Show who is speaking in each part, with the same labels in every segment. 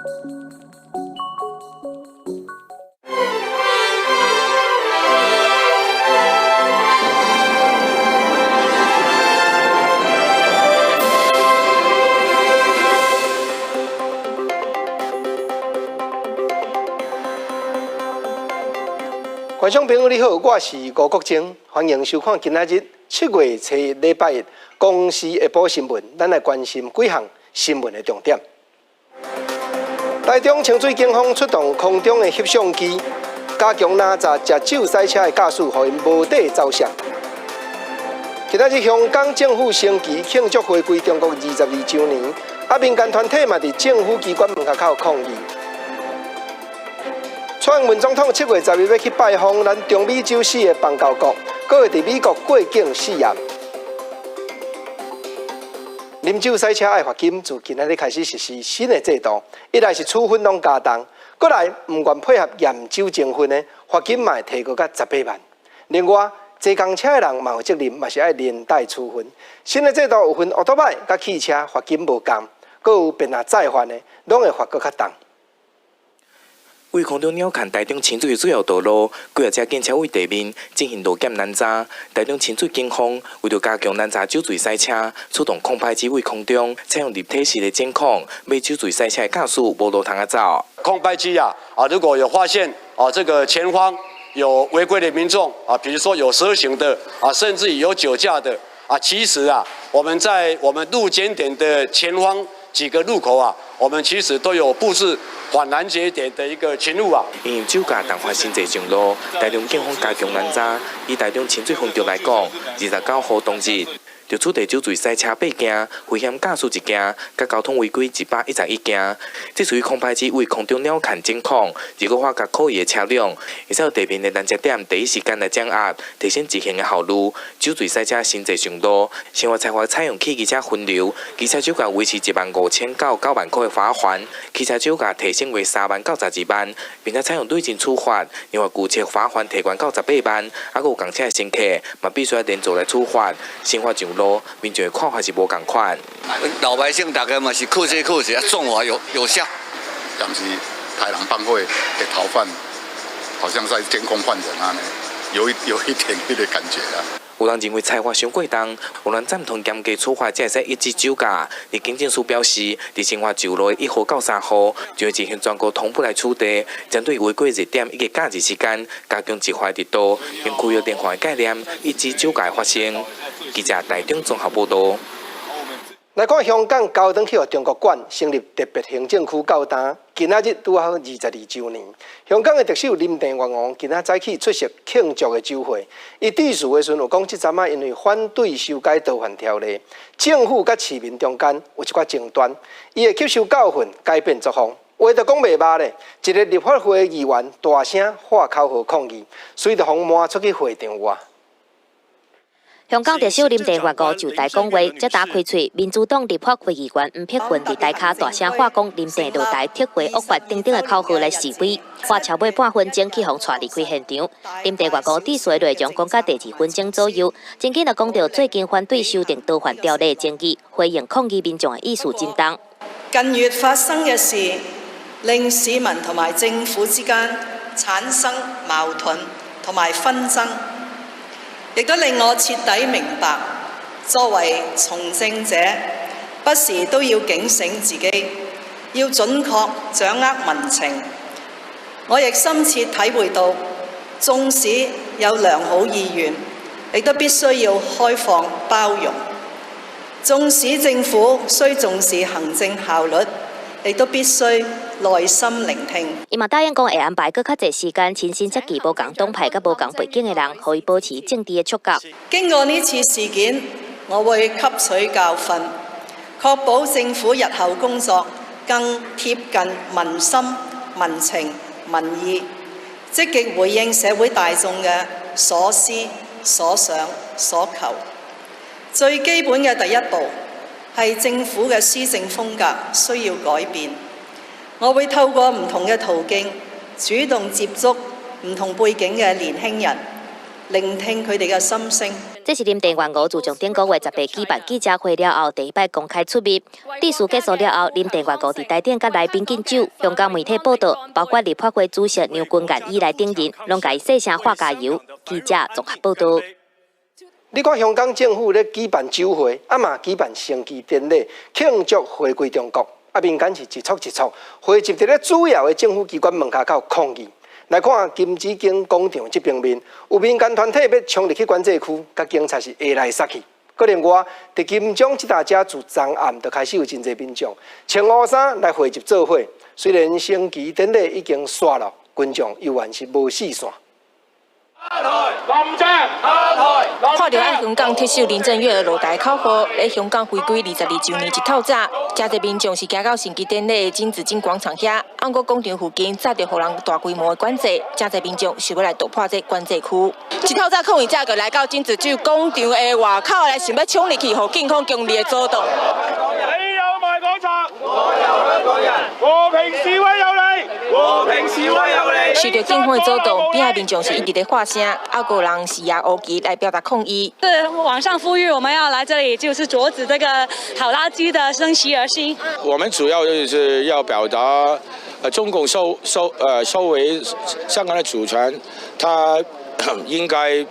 Speaker 1: 觀眾朋友你好，我是吳國楨，歡迎收看今仔日7月初一禮拜一公視下晡新聞。咱來關心幾項新聞的重點。台中清水警方出動空中的翕相機，加強攔查食酒駛車的駕駛，予𪜶無底走險。今仔日香港政府升旗慶祝回歸中國22週年，啊民間團體嘛佇政府機關門口抗議。蔡英文總統7月10日欲去拜訪咱中美洲四个邦交國，閣會佇美國過境試驗。啉酒駛車愛罰金，自今仔日開始實施新的制度。一來是處分攏加重，閣來毋願配合驗酒徵分的罰金嘛會提高到18萬。另外，坐公車的人嘛有責任，嘛是愛連帶處分。新的制度有分歐多擺佮汽車罰金無仝，閣有變若再犯的，攏會罰閣較重。
Speaker 2: 為空中鳥瞰台中清水的主要道路，幾若架警車對地面進行路檢攔查。台中清水警方為著加強攔查酒醉駛車，出動空拍機對空中採用立體式的監控，欲酒醉駛車的駕駛無路通仔走。
Speaker 3: 空拍機啊，啊如果有發現啊這個前方有違規的民眾啊，比如說有蛇行的啊，甚至有酒駕的啊，其實啊，我們在我們路檢點的前方幾個路口啊，我們其實都有佈置反攔截點的一個勤務啊。
Speaker 2: 因酒駕重犯新濟上路，台中警方加強攔查。以台中清水分局來講，29號當日就處理酒醉駛車八件，危險駕駛一件，佮交通違規111件。這屬於空拍機對空中鳥瞰監控，如果發覺可疑的車輛，會使地面的攔截點第一時間來掌握，提升執行的效率。酒醉駛車新濟上路，刑罰裁罰採用汽機車分流，機車酒駕維持1萬5千到9萬塊的罰鍰，汽車酒駕提升為3萬到12萬，並且採用累進處罰。另外，舊車罰鍰提懸到18萬，啊，閣有公車的乘客嘛必須愛連坐來處罰。刑罰上路，民眾的看法是無仝款。
Speaker 4: 老百姓大家嘛是客氣客氣，啊，重罰有效。
Speaker 5: 但是殺人放火的逃犯，好像在監控犯人按呢，有一點彼個感覺啊。
Speaker 2: 有人認為裁罰傷過重，有人贊同嚴格處罰，才會使抑制酒駕。而警政署表示，佇新化上路1號到3號，將會進行全國同步來取締，針對違規熱點以及假日時間加強執法力度，用區域電話的概念，抑制酒駕的發生。記者台中綜合報導。
Speaker 1: 來看香港交轉去予中國管，成立特別行政區到今，今仔日拄好22週年。香港的特首林鄭月娥今仔早起出席慶祝的酒會，伊致辭的時陣有講，這陣仔因為反對修改逃犯條例，政府佮市民中間有一寡爭端，伊會吸收教訓，改變作風。話都講袂峇咧，一个立法會議員大聲喊口號抗議，隨就予趕出去會場外。
Speaker 6: 香港特首林鄭月娥就台講話，才打開喙，民主黨立法會議員黃碧雲佇台跤大聲喊講林鄭落台、撤回惡法等等的口號來示威，喊超過半分鐘去予帶離開現場。林鄭月娥致辭內容講到第二分鐘左右，真緊就講到最近反對修訂逃犯條例的爭議，回應抗議民眾的意思真重。
Speaker 7: 近月發生嘅事，令市民同埋政府之間產生矛盾同埋紛爭。亦都令我徹底明白，作為從政者，不時都要警醒自己，要準確掌握民情。我亦深切體會到，縱使有良好意願，亦都必須要開放包容；縱使政府需重視行政效率，亦都必須耐心聆聽。
Speaker 6: 伊嘛答應講會安排閣較濟時間，親身接見無仝黨派佮無仝背景的人，予伊保持政治的觸覺。
Speaker 7: 經過呢次事件，我會吸取教訓，確保政府日後工作更貼近民心、民情、民意，積極回應社會大眾嘅所思、所想、所求。最基本嘅第一步係政府嘅施政風格需要改變。我會透過唔同嘅途徑，主動接觸唔同背景嘅年輕人，聆聽佢哋嘅心聲。
Speaker 6: 這這是林鄭月娥自從頂個月18舉辦記者會了後，第一擺公開出面。致辭結束了後，林鄭月娥佇台頂佮來賓敬酒。香港媒體報道，包括立法會主席梁君彥以來等人，攏共伊細聲喊加油。記者綜合報道。
Speaker 1: 你看香港政府咧舉辦酒會，啊嘛舉辦升旗典禮，慶祝回歸中國。啊，民間是一簇一簇匯集佇咧主要的政府機關門跤口抗議。來看金紫荊廣場這邊面，有民間團體欲衝入去管制區，佮警察是下來殺去。閣另外，佇金鐘這搭遮自昨暗就開始有真濟民眾穿烏衫來匯集做伙。雖然升旗典禮已經煞了，群眾猶原是無四散。
Speaker 8: 林鄭下台！看著愛香港特首林鄭月娥落台口號，佇香港回歸22週年一透早，誠濟民眾是行到升旗典禮的金紫荊廣場遐，毋過廣場附近早就予人大規模的管制，誠濟民眾想欲來突破這管制區。一透早抗議者就來到金紫荊廣場的外口來，想欲衝入去，予警方強烈的阻擋。
Speaker 9: 你有賣港賊，我有香港人，和平示威有理，和平示威有理。
Speaker 8: 受著警方的阻擋，邊仔民眾是一直咧喊聲，啊，閣有人是舉烏旗來表達抗議。
Speaker 10: 是網上呼籲我們要來這裡，就是阻止這個好垃圾的升旗而行。
Speaker 11: 我們主要就是要表達，中共收回香港的主權，他應該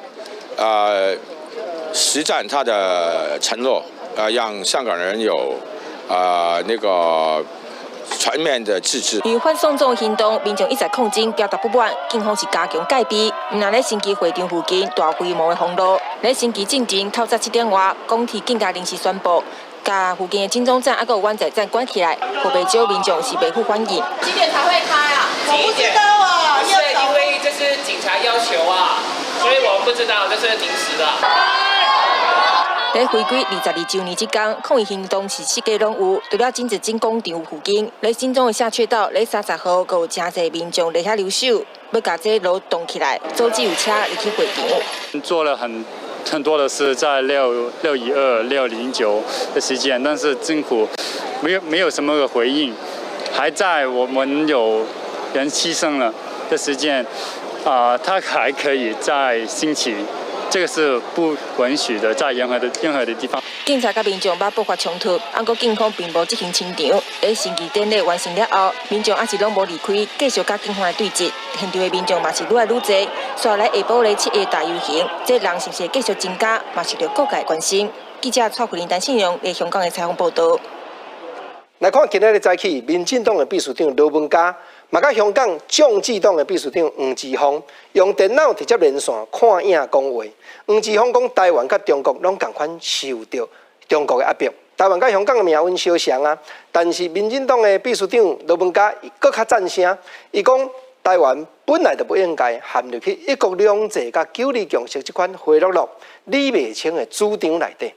Speaker 11: 實踐他的承諾，讓香港人有那個全面的自治。
Speaker 8: 因反送中行動，民眾一再抗爭，表達不滿，警方是加強戒備。毋但佇升旗會場附近大規模的封路，佇升旗進前透早7點外，港鐵更加臨時宣布，共附近的金鐘站啊，閣有灣仔站關起來，予袂少民眾是袂赴反應。
Speaker 12: 幾點才會開啊？
Speaker 7: 我不知道啊，
Speaker 12: 不是因為這是警察要求啊，所以我們不知道，這是臨時的。
Speaker 8: 佇回歸22週年這工，抗議行動是四界攏有。除了金紫荊廣場附近，佇金鐘的社區道，佇30號，閣有誠濟民眾佇遐留守，欲共這路擋起來，阻止有車入去會場。
Speaker 13: 做了很多的事，在6·612、6·09的時間，但是政府沒有什麼個回應，還在我們有人犧牲了的時間，啊，他還可以再興起。這個是不允許的，在任何的地方。
Speaker 8: 警察佮民眾捌爆發衝突，毋過警方並無執行清場。佇升旗典禮完成了後，民眾猶是攏無離開，繼續佮警方來對峙。現場的民眾嘛是愈來愈濟。煞來下晡咧七一大遊行，這人是毋是會繼續增加，嘛受著各界關心。記者蔡慧玲、陳信榮佇香港的採訪報導。
Speaker 1: 來看今仔日早起，民進黨的秘書長羅文嘉，嘛佮香港眾志黨的秘書長黃之鋒，用電腦直接連線看影講話。黃之鋒講，台灣佮中國攏仝款受著中國的壓迫，台灣佮香港的命運相像啊。但是民進黨的秘書長羅文嘉閣較贊聲，伊講台灣本來就不應該陷入去一國兩制佮九二共識這款灰落落、理袂清的主張內底。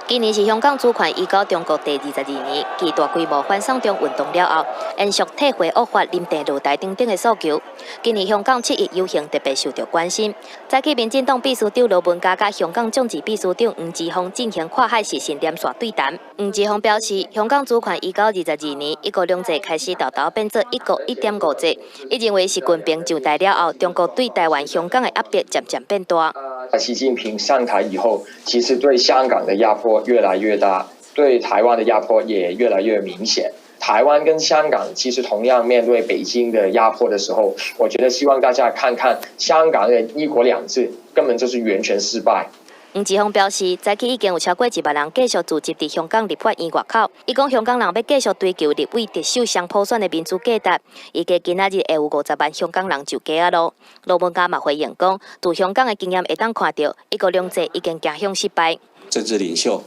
Speaker 6: 今年是香港主權移交中國第22年，繼大規模反送中運動了後，延續退回惡法林鄭落台等等的訴求。今年香港七一遊行特別受著關心。早起民進黨秘書長羅文嘉佮香港眾志秘書長黃之鋒進行跨海視訊連線對談。黃之鋒表示，香港主權移交22年，一國兩制開始沓沓變做一國1.5制。伊認為習近平上台了後，中國對台灣、香港的壓迫漸漸變大。
Speaker 14: 習近平上台以後，其實對香港的壓迫越來越大，對台灣的壓迫也越來越明顯。台灣跟香港其實同樣面對北京的壓迫的時候，我覺得希望大家看看香港的一國兩制根本就是完全失敗。
Speaker 6: 黃之鋒表示，早起已經有超過1萬人繼續聚集佇香港立法院外口。伊講香港人欲繼續追求立委特首雙普選的民主價值，預計今仔日會有50萬香港人上街仔路。羅文嘉嘛回應講，自香港的經驗會當看著，一國兩制已經走向失敗。
Speaker 15: 政治領袖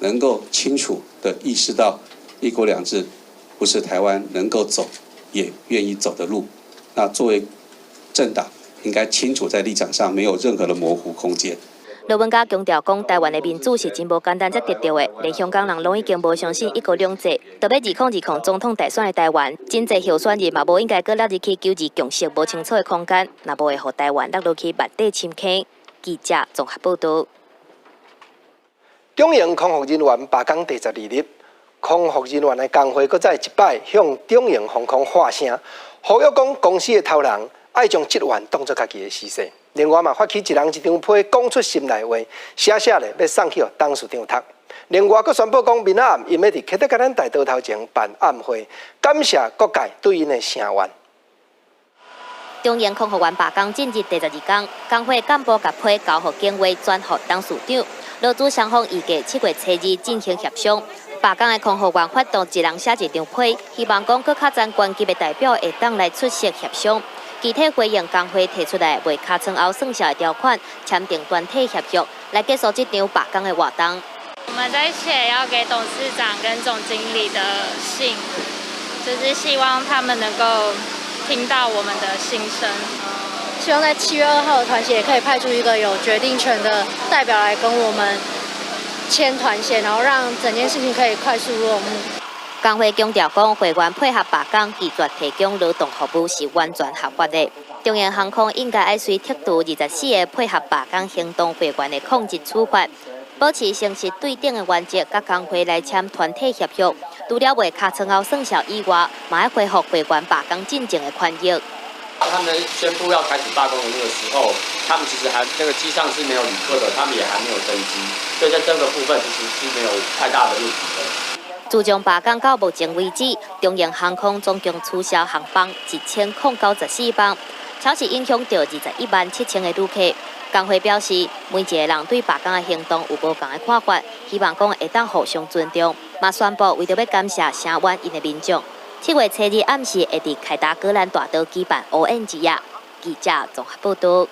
Speaker 15: 能夠清楚地意識到，一國兩制不是台灣能夠走，也願意走的路。那作為政黨，應該清楚在立場上沒有任何的模糊空間。
Speaker 6: 羅文嘉強調講，台灣的民主是真無簡單才得著的，連香港人攏已經無相信一國兩制，特別2020總統大選的台灣，真濟候選人嘛無應該閣落入去九二共識無清楚的空間，若無會予台灣落入去萬塊深坑。記者綜合報導。
Speaker 1: 中營空服人員罷工第12日，空服人員的工會閣再一擺向中營航空喊聲，呼籲講公司的頭人愛將職員當做家己的死士。另外嘛，發起一人一張批，講出心內話，寫寫咧欲送去予董事長讀。另外，閣宣布講，明仔暗𪜶欲佇凱達格蘭大道頭前辦暗會，感謝各界對𪜶的聲援。
Speaker 6: 中營空服員罷工進入第12工，工會幹部共批交予警衛轉予董事長。勞資雙方預計7月初2進行協商。罷工的空服員發動一人寫一張批，希望講閣較層關級的代表會當來出席協商。具體回應工會提出來袂尻川後算數的條款，簽訂團體協約來結束這場罷工的活動。
Speaker 16: 我們在寫要給董事長跟總經理的信，就是希望他們能夠聽到我們的心聲。
Speaker 17: 希望在7月2號的團協也可以派出一個有決定權的代表來跟我們簽團協，然後讓整件事情可以快速落幕。
Speaker 6: 工會強調講，會員配合罷工，拒絕提供勞動服務是完全合法的。中營航空應該愛隨剔除24個配合罷工行動會員的抗日處罰，保持誠實對等的原則，佮工會來簽團體協約。除了袂尻川後算數以外，嘛愛恢復會員罷工進前的權益。
Speaker 18: 他們宣布要開始罷工的那個時候，他們其實還那個機上是沒有旅客的，他們也還沒有登機，所以在這個部分其實是沒有太大的問題的。
Speaker 6: 自從罷工到目前為止，中營航空總共取消航班1094班，超是影響到21萬7千個旅客。工會表示，每一個人對罷工的行動有無仝的看法，希望講會當互相尊重。嘛宣布為著欲感謝聲援𪜶的民眾，7月初2暗時會佇凱達格蘭大道舉辦烏燕之夜。記者綜合報道。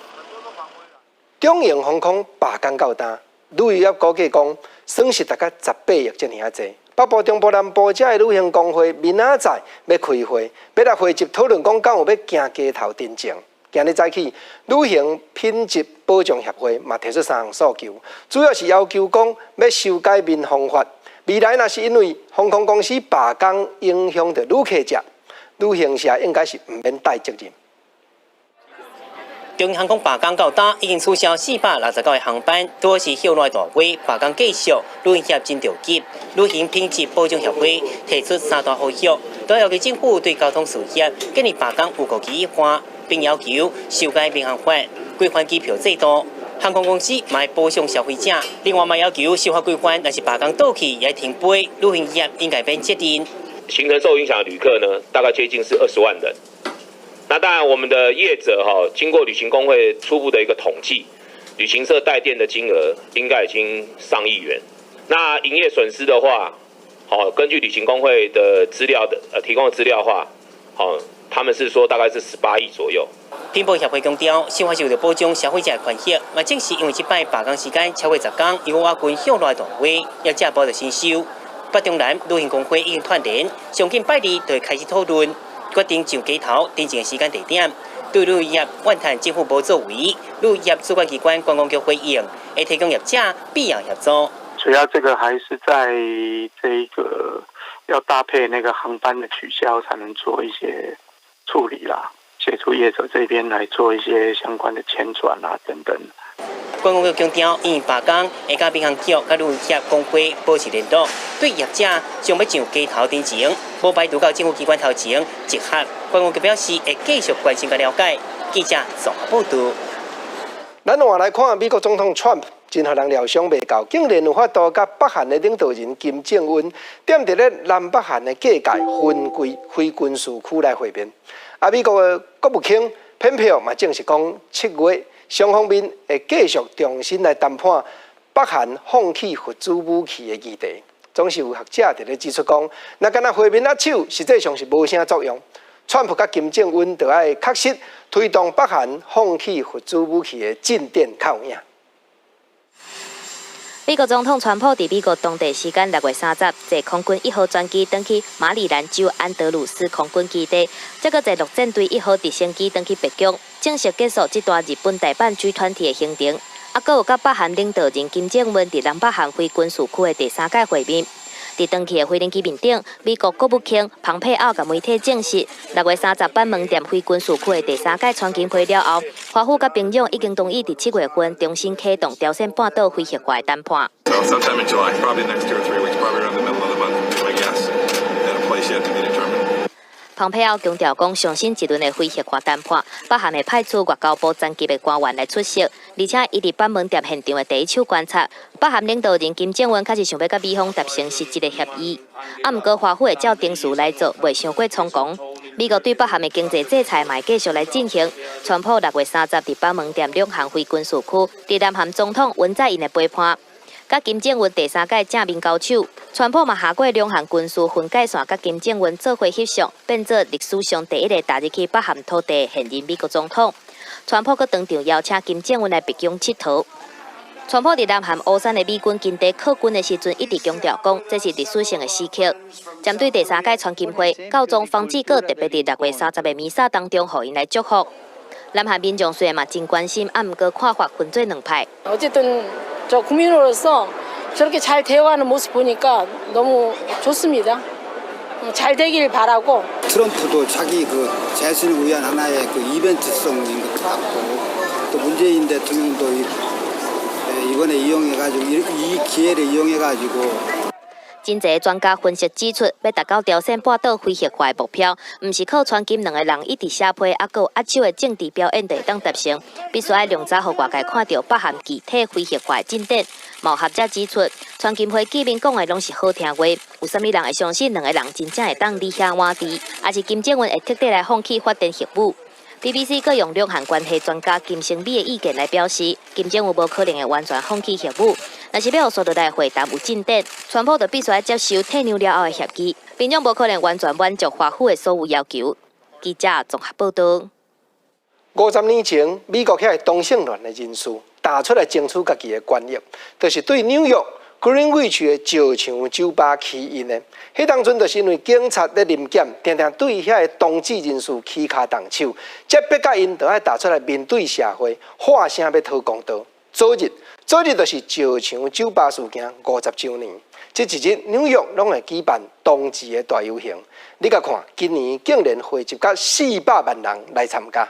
Speaker 1: 中營航空罷工到今，旅遊業估計講損失大概18億遮爾仔濟。北部、中部、南部遮的旅行公會明仔載欲開會，欲來匯集討論講，敢有欲行街頭陳情。今日早起，旅行品質保障協會嘛提出三項訴求，主要是要求講欲修改民航法。未來若是因為航空公司罷工影響著旅客者，旅行社應該是毋免擔責任。
Speaker 12: 中營航空罷工到今，已經取消469個航班，多是歇賴大飛罷工繼續，旅行業真著急。旅行品質保障協會提出三大呼籲，都要求政府對交通事業建議罷工有顧及化，並要求修改民航法，規範機票制度。航空公司嘛保障消費者，另外嘛要求修法規範，若是罷工倒去也停飛，旅行業應該免責任。
Speaker 19: 行程受影響的旅客呢，大概接近是20萬人。那當然，我們的業者哈，經過旅行公會初步的一個統計，旅行社代墊的金額應該已經上億元。那營業損失的話，好，根據旅行公會的資料的提供的資料的話，好，他們是說大概是18億左右。
Speaker 12: 品保協會強調，修法是為著保障消費者的權益，嘛正是因為這擺罷工時間超過10工，有外軍歇賴大飛，業者無著承受。北中南旅行公會已經串聯，上緊拜二就會開始討論，決定上街頭陳情的時間地點。對旅遊業怨嘆政府無作為，旅遊業主管機關觀光局回應，會提供業者必要協助。
Speaker 20: 主要這個還是在這個要搭配那個航班的取消，才能做一些處理啦，協助業者這邊來做一些相關的簽轉啊等等。
Speaker 12: 觀光局強調，因為罷工會佮民航局佮旅遊業公會保持聯絡，對業者想欲上街頭陳情，無排除到政府機關頭前集合。觀光局表示會繼續關心佮了解。記者綜合報道。
Speaker 1: 咱換來看美國總統川普，真予人料想袂到，竟然有法度佮北韓的領導人金正恩，踮佇咧南北韓的界界分規非軍事區來會面。啊，美國的國務卿蓬佩奧嘛證實講，7月雙方面會繼續重新來談判北韓放棄核子武器的議題。總是有學者佇咧指出講，若干焦會面握手，實際上是無啥作用。川普佮金正恩著愛確實推動北韓放棄核子武器的進展較有影。
Speaker 6: 美國總統川普佇美國當地時間6月30，坐空軍一號專機轉去馬里蘭州安德魯斯空軍基地，再閣坐陸戰隊一號直升機轉去白宮，正式結束這段日本大阪 G20 的行程。啊，閣有佮北韓領導人金正恩佇南北韓非軍事區的第三屆會面。佇轉去的飛行機面頂，美國國務卿蓬佩奧共媒體證實，6月30板門店非軍事區的第三屆川金會了後，華府佮平壤已經同意佇7月份重新啟動朝鮮半島非核化的談判。
Speaker 21: Sometime in July, probably the next 2 or 3 weeks, probably around the middle of the month, I guess, at a place yet to be determined.
Speaker 6: 蓬佩奧強調講，上新一輪的非核化談判，北韓會派出外交部層級的官員來出席，而且伊佇板門店現場的第一手觀察，北韓領導人金正恩確實想欲佮美方達成實質的協議，啊，毋過華府會照程序來做，袂傷過倉皇。美國對北韓的經濟制裁嘛會繼續來進行。川普6月30佇板門店兩項非軍事區，佇南韓總統文在寅的陪伴，佮金正恩第三擺正面交手。川普嘛下過兩項軍事分界線，佮金正恩做伙翕相，變做歷史上第一个踏入去北韓土地的現任美國總統。川普閣當場邀請金正恩來白宮𨑨迌。川普佇南韓烏山的美軍基地擴軍的時陣，一直強調講，這是歷史性的時刻。針對第三屆川金會，教宗方濟各特別佇6月30的彌撒當中，予𪜶來祝福。南韓民眾雖然嘛真關心，啊，毋過看法分做兩派。
Speaker 21: 어쨌든 저 국민으로서 저렇게 잘 대화하는 모습 보니까 너무 좋습니다. 잘 되길 바라고.
Speaker 22: 트럼프도 자기 그 재선을 위한 하나의 그 이벤트성인 것 같고 또 문재인 대통령도 이번에 이용해가지고 이 기회를 이용해가지고
Speaker 6: 真濟專家分析指出，欲達到朝鮮半島非核化的目標，毋是靠川金兩个人一直寫批，猶閣有握手的政治表演就會當達成，必須愛量早予外界看著北韓具體非核化的進展。嘛有學者指出，川金會見面講的攏是好聽話，有啥物人會相信兩个人真正會當以遐換地，抑是金正恩會徹底來放棄發展核武？BBC閣用兩韓關係專家金星美的意見來表示，金正恩無可能會完全放棄核武，若是欲予紲落來會談有進展，川普就必須愛接受退讓了後的協議，民眾無可能完全滿足華府的所有要求。記者綜合報導。
Speaker 1: 50年前，美國遐个同性戀的人士踏出來爭取家己的權益，就是對紐約 Greenwich 的石牆酒吧起𪜶的。彼當陣就是因為警察咧臨檢，定定對遐个同志人士起跤動手，才逼甲𪜶著愛踏出來面對社會，發聲欲討公道。昨日，昨日就是石牆酒吧事件50週年。這一日紐約攏會舉辦同志的大遊行。你共看，今年竟然匯集甲400萬人來參加。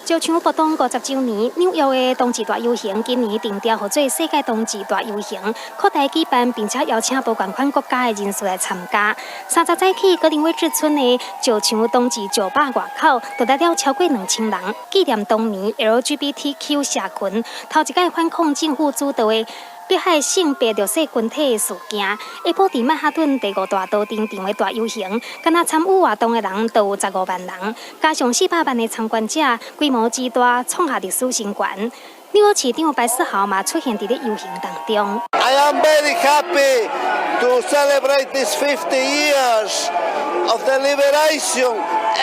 Speaker 23: 石牆暴動50週年，紐約的同志大遊行今年定調號做世界同志大遊行，擴大舉辦，並且邀請無仝款國家的人士來參加。30早起，格林威治村的石牆同志酒吧外口，就來了超過2000人，紀念當年 LGBTQ 社群頭一擺反抗政府主導的迫害性別弱勢群體的事件。下晡佇曼哈頓第五大道登場的大遊行，敢若參與活動的人都有15萬人，加上400萬的參觀者，規模之大，創下歷史新高。紐約市長白思豪嘛出現佇咧遊行當中。
Speaker 24: I am very happy to celebrate this 50 years of the liberation.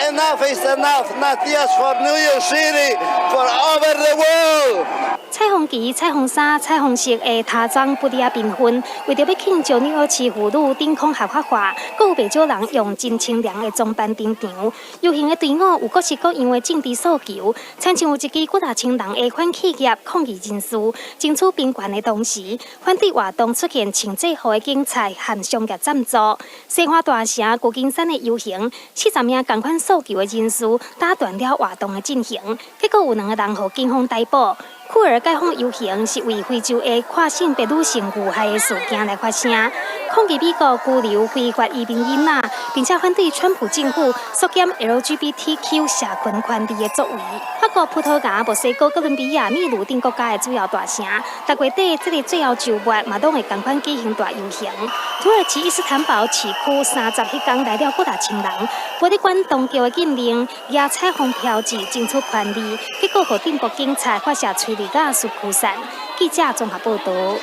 Speaker 24: Enough is enough, not just for New York City, for over the world.
Speaker 23: 彩虹旗、彩虹衫、彩虹色的塗裝布袋仔繽紛，為著欲慶祝紐約市婦女頂空合法化，閣有袂少人用真清涼的裝扮登場。遊行的隊伍有各式各樣的政治訴求，親像有一支幾若千人的反企業抗議人士，爭取平權的同時，反對活動出現穿制服的警察和商業贊助。西岸大城舊金山的遊行，40名仝款訴求的人士打斷了活動的進行，結果有兩個人予警方逮捕。酷兒解放遊行是為非洲的跨性別女性遇害的事件來發聲，抗議美國拘留非法移民囡仔，並且反對川普政府縮減 LGBTQ 社群權利的作為。法國、葡萄牙、墨西哥、哥倫比亞、秘魯等國家的主要大城，6月底這个最後週末嘛，攏會仝款舉行大遊行。土耳其伊斯坦堡市區30彼工來了幾若千人，無咧管當局的禁令，舉彩虹標誌爭取權利，結果予鎮暴警察發射催淚瓦斯驅散。記者綜合報導。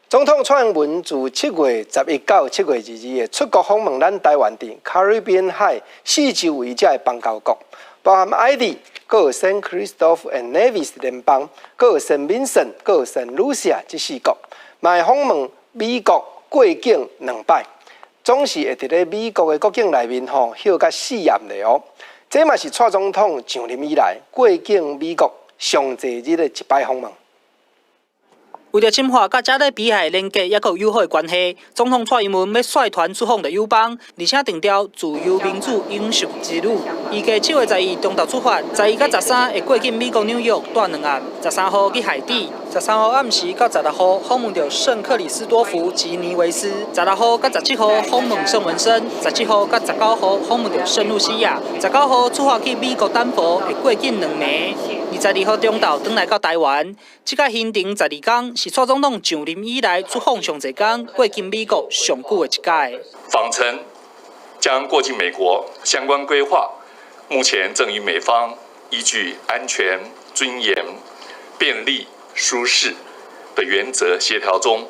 Speaker 1: 總統蔡英文自7月11到7月22的出國訪問咱台灣佇卡瑞賓海四周圍遮的邦交國，包含海地、閣有聖克里斯多夫 and 內維斯聯邦、閣有聖文森、閣有聖盧西亞這四國，嘛會訪問美國過境兩擺，總是會佇咧美國的國境內面吼歇甲4暗咧哦。這嘛是蔡總統上任以來過境美國上濟日的一擺訪問。
Speaker 25: 為著深化佮加勒比海連結，抑閣有友好的關係，總統蔡英文欲率團出訪著友邦，而且定調自由民主永續之旅。預計7月11中晝出發，12佮13會過境美國紐約，蹛兩暗。13號去海地， 13號暗時到16號訪問著聖克里斯多福及尼維斯，16號佮17號訪問聖文森，17號佮19號訪問著聖露西亞，19號出發去美國丹佛，會過境兩暝。22號中晝轉來到台灣，這個行程12工是蔡總統上任以來出訪上濟工，過境美國上久的一屆。
Speaker 2: 訪程將過境美國，相關規劃目前正與美方依據安全、尊嚴、便利、舒適的原則協調中。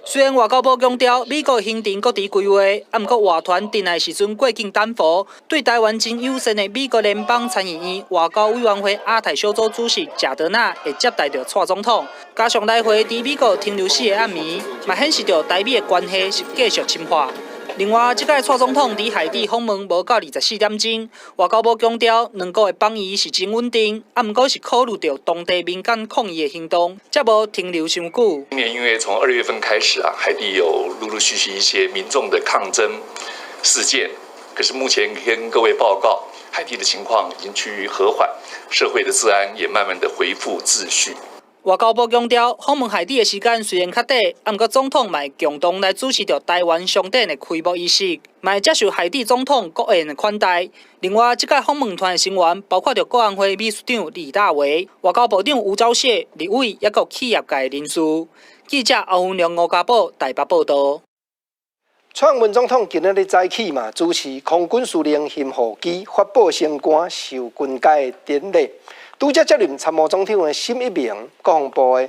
Speaker 25: 雖然外交部強調美國行程閣佇規劃，啊，毋過外團轉來時陣過境丹佛，對台灣真友善的美國聯邦參議院外交委員會亞太小組主席賈德納會接待著蔡總統，加上來回佇美國停留四個暗暝，嘛顯示著台美的關係是繼續深化。另外，這擺蔡總統佇海地訪問無夠24點鐘，外交部強調，兩國的邦誼是真穩定，啊，毋過是考慮著當地民間抗議的行動，才無停留傷久。
Speaker 2: 今年因為從2月份開始啊，海地有陸陸續續一些民眾的抗爭事件，可是目前跟各位報告，海地的情況已經趨於和緩，社會的治安也慢慢的恢復秩序。
Speaker 25: 外交部強調，訪問海地的時間雖然較短，啊，毋過總統嘛會共同來主持著台灣商展的開幕儀式，嘛會接受海地總統國宴的款待。另外，這屆訪問團的成員包括著國安會秘書長李大維、外交部長吳釗燮、立委，抑閣企業界人士。記者歐文良、吳家寶台北報導。
Speaker 1: 蔡英文總統今仔日早起嘛，主持空軍司令巡護機發布升官授軍階的典禮。拄才接任參謀總長的沈一鳴，國防部的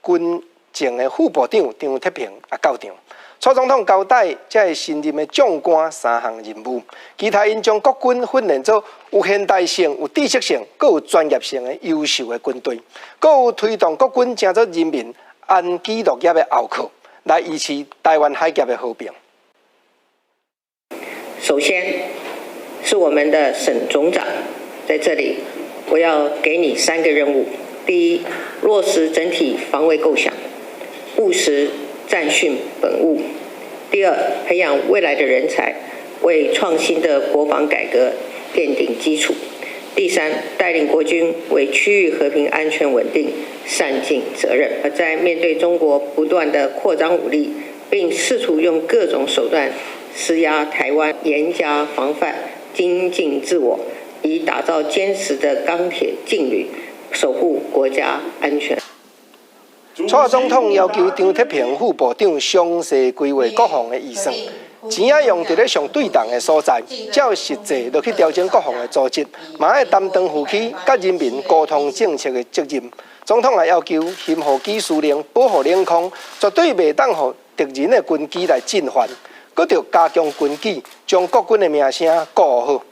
Speaker 1: 軍政的副部長張鐵平也到場。蔡總統交代這个新任的將官三項任務，期待𪜶將國軍訓練做有現代性、有知識性、閣有專業性的優秀的軍隊，閣有推動國軍成做人民安居樂業的後靠，來維持台灣海峽的和平。
Speaker 3: 首先，是我們的沈總長在這裡。我要給你三個任務：第一，落實整體防衛構想，務實戰訓本務；第二，培養未來的人才，為創新的國防改革奠定基礎；第三，帶領國軍為區域和平安全穩定善盡責任。在面對中國不斷的擴張武力，並試圖用各種手段施壓台灣，嚴加防範，精進自我。以打造堅實的鋼鐵勁旅，守護國家安全。
Speaker 1: 蔡總統要求張鐵平副部長詳細規劃國防的預算，錢仔用佇咧上對當的所在，照實際落去調整國防的組織，嘛愛擔當負起佮人民溝通政策的責任。總統也要求巡護機司令保護領空，絕對袂當予敵人的軍機來進犯，閣著加強軍紀，將國軍的名聲顧好。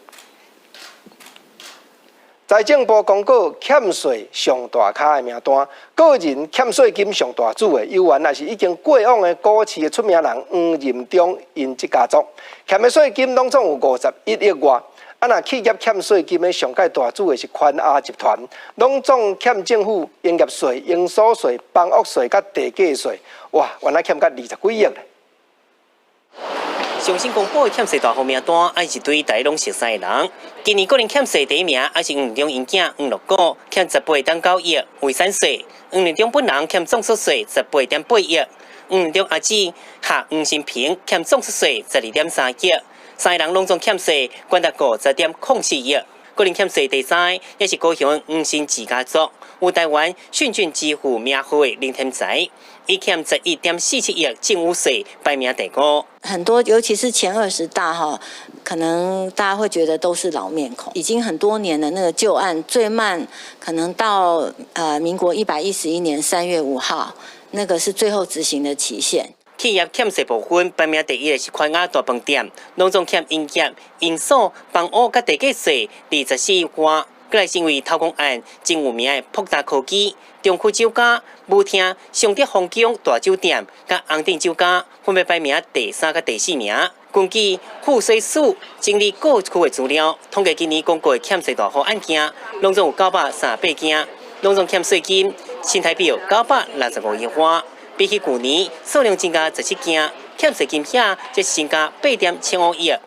Speaker 1: 財政部公告欠稅上大咖的名單，個人欠稅金上大注的猶原也是已經過往的股市的出名人黃任中𪜶這家族，欠的稅金攏總有51億外。啊，若企業欠稅金的上蓋大注的是寬亞集團，攏總欠政府營業稅、營所稅、房屋稅佮地價稅，哇，原來欠甲20幾億咧。
Speaker 12: 上新公布的欠稅大戶名單，愛是對大家攏熟悉的人。今年個人欠稅第一名，還是黃任中𪜶囝黃樂果，欠18.9億遺產稅。黃任中本人欠綜所稅18.8億，黃任中阿姊夏黃新平欠綜所稅12.3億，三个人攏總欠稅高達50.04億。個人欠稅第三个，也是高雄黃新智家族，有台灣訊駿之父名號的林添財，伊欠11.47億政府稅，排名第五。
Speaker 4: 很多，尤其是前20大哈，可能大家會覺得都是老面孔，已經很多年的那個舊案，最慢可能到民國111年3月5號，那個是最後執行的期限。
Speaker 12: 企業欠稅部分排名第一的是寬亞大飯店，攏總欠營業、營所、房屋佮地價稅24億外。閣來是因為偷工案真有名的博達科技、中區酒家、舞廳、尚德皇宮大酒店、佮紅頂酒家，分別排名第三佮第四名。根據賦稅署整理過去的資料，統計今年公告的欠稅大戶案件，攏總有938件，攏總欠稅金新台幣965億外。比起舊年數量增加17件，欠稅金額則增加8.75億。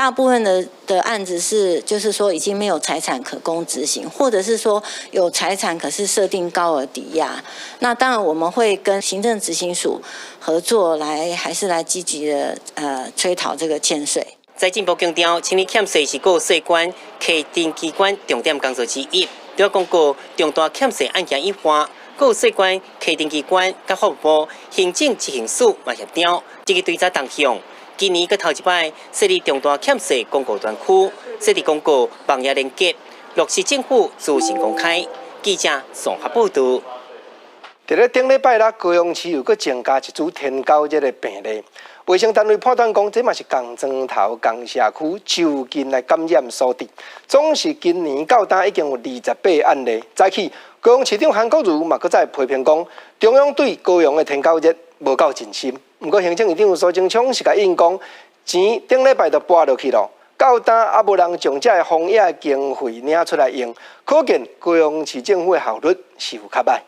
Speaker 4: 大部分的案子是，就是說已經沒有財產可供執行，或者是說有財產可是設定高額抵押。那當然我們會跟行政執行署合作來，還是來積極的催討這個欠稅。
Speaker 12: 財政部強調，清理欠稅是各稅關課徵機關重點工作之一。除公告重大欠稅案件以外，各稅關課徵機關佮法務部行政執行署嘛協調，積極追查動向。今年閣頭一擺設立重大欠稅公告專區，設立公告網頁連結，落實政府資訊公開。記者綜合報導。
Speaker 1: 佇咧頂禮拜六，高雄市又閣增加一組天狗熱的病例。衛生單位判斷講，這嘛是仝莊頭、仝社區就近來感染所致。總是今年到今已經有28案例。早起，高雄市長韓國瑜嘛閣再批評講，中央對高雄的天狗熱無夠盡心。毋過行政院長蘇貞昌是共應講，錢頂禮拜就撥落去囉，到今猶無人將這个防疫的經費領出來用，可見高雄市政府的效率是有較歹。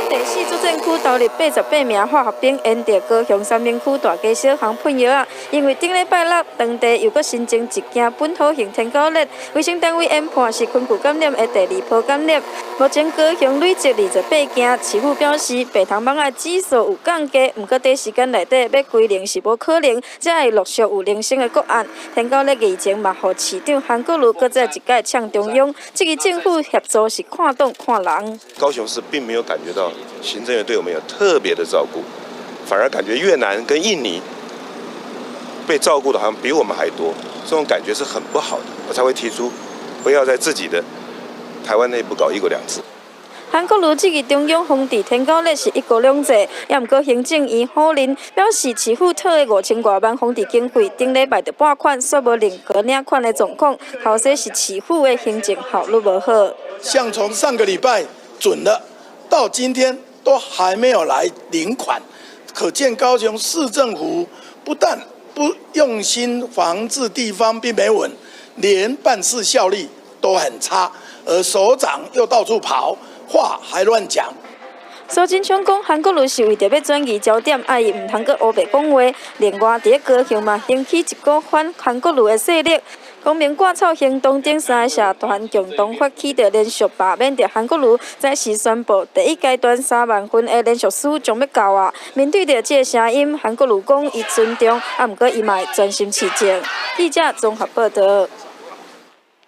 Speaker 5: 第四作戰區投入88名化學兵，沿著高雄三民區大街小巷噴藥仔。因為頂禮拜六當地又閣新增一件本土型天狗熱，衛生單位研判是昆蛆感染的第二波感染。目前高雄累積28件，市府表示白頭蠓仔指數有降低，毋過短時間內底欲歸零是無可能，才會陸續有零星的個案。天狗熱疫情嘛，予市長韓國瑜閣再一擺嗆中央，這個政府協助是看黨看人。
Speaker 7: 高雄市並沒有感覺到行政院對我們有特別的照顧，反而感覺越南跟印尼被照顧的好像比我們還多，這種感覺是很不好的，我才會提出不要在自己的台灣內部搞一國兩制。
Speaker 5: 韓國瑜質疑中央防治天狗熱是一國兩制，也毋過行政院否認，表示市府討的5000外萬防治經費，頂禮拜就撥款，煞無任何領款的狀況，後世是市府的行政效率無好。
Speaker 9: 像從上個禮拜准了，到今天都還沒有來領款，可見高雄市政府不但不用心防治地方病媒蚊，連辦事效率都很差，而首長又到處跑，話還亂講。
Speaker 5: 蘇貞昌講，韓國瑜是為著欲轉移焦點，愛伊毋通閣烏白講話。另外，佇咧高雄嘛，興起一股反韓國瑜的勢力。公民掛草行動等三個社團共同發起著連續罷免著韓國瑜，早時宣布第一階段3萬份的連署書將欲到啊。面對著這个聲音，韓國瑜講伊尊重，啊，毋過伊嘛會專心市政。記者綜合報導。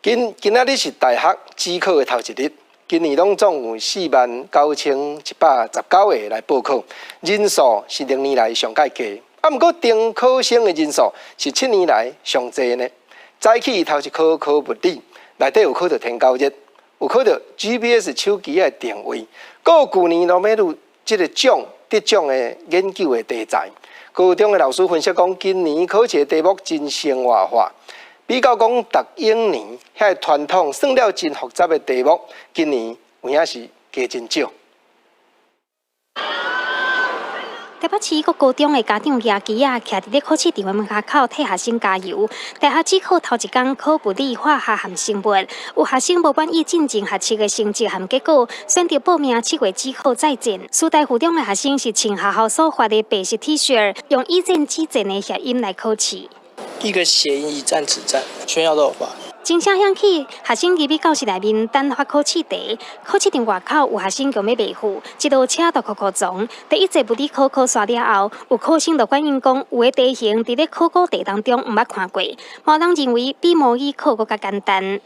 Speaker 1: 今今仔日是大學指考的頭一日，今年攏總有49,119個來報考，人數是歷年來上蓋低。啊，毋過重考生的人數是7年來上濟呢。早起頭一科考物理，內底有考著天狗熱，有考著 GPS 手機的定位，閣有舊年諾貝爾這个獎得獎的研究的題材。高中的老師分析講，今年考試的題目真生活化，比較講逐永年遐个傳統算了真複雜的題目，今年有影是加真少。
Speaker 23: 台北市一個高中的家長舉旗仔，徛佇咧考試場的門口替學生加油。大學指考頭一工考物理、化學和生物，有學生無滿意進前學測的成績和結果，選擇報名7月指考再戰。師大附中的學生是穿學校所發的白色 T 恤，用以戰止戰的諧音來考試。
Speaker 10: 一個諧音，以戰止戰，全校都有發。
Speaker 23: 鐘聲響起，學生入去教室內面等發考試題。考試場外口有學生強欲袂赴，一路車就扣扣撞。第一節物理考考煞了後，有考生就反映講，有的題型佇咧考古題當中毋捌看過。某人認為比模擬考閣較簡單。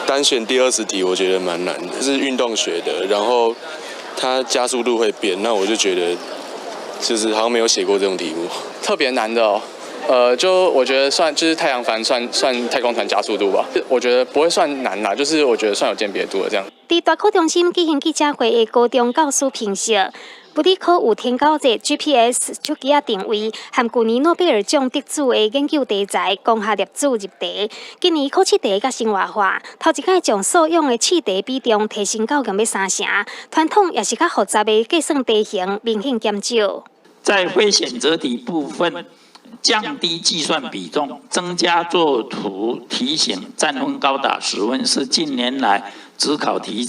Speaker 11: 單選第20題，我覺得蠻難的，是運動學的，然後它加速度會變，那我就覺得就是好像沒有寫過這種題目，
Speaker 26: 特別難的哦。就我覺得算就是太陽帆算太空船加速度吧，我覺得不會算難啦，就是我覺得算有鑑別度的這樣。
Speaker 23: 佇大考中心舉行記者會的高中教師評析，物理科有天狗熱 GPS 手機仔定位，和舊年諾貝爾獎得主的研究題材光學粒子入題。今年考試題較生活化，頭一擺將素養的試題比重提升到共欲3成，傳統也是較複雜的計算題型明顯減少。
Speaker 27: 在非選擇題部分，降低計算比重，增加作圖題型，佔分高達10分，是近年來指考題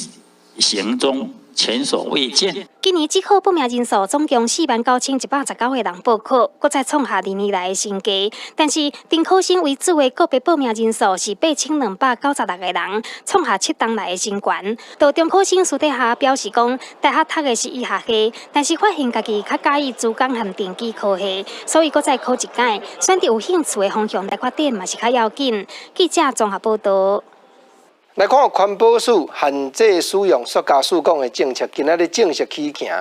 Speaker 27: 型中前所未見。
Speaker 23: 今年指考報名人數總共49,119個人報考，閣再創下2年來的新低。但是，重考生為主的個別報名人數是8296個人，創下7冬來的新高。到中考生私底下表示講，大學讀的是醫學系，但是發現家己較佮意資工和電機科系，所以閣再考一擺，選擇有興趣的方向來發展嘛是較要緊。記者綜合報道。
Speaker 1: 來看環保署限制使用塑膠試管的政策，今仔日正式起行。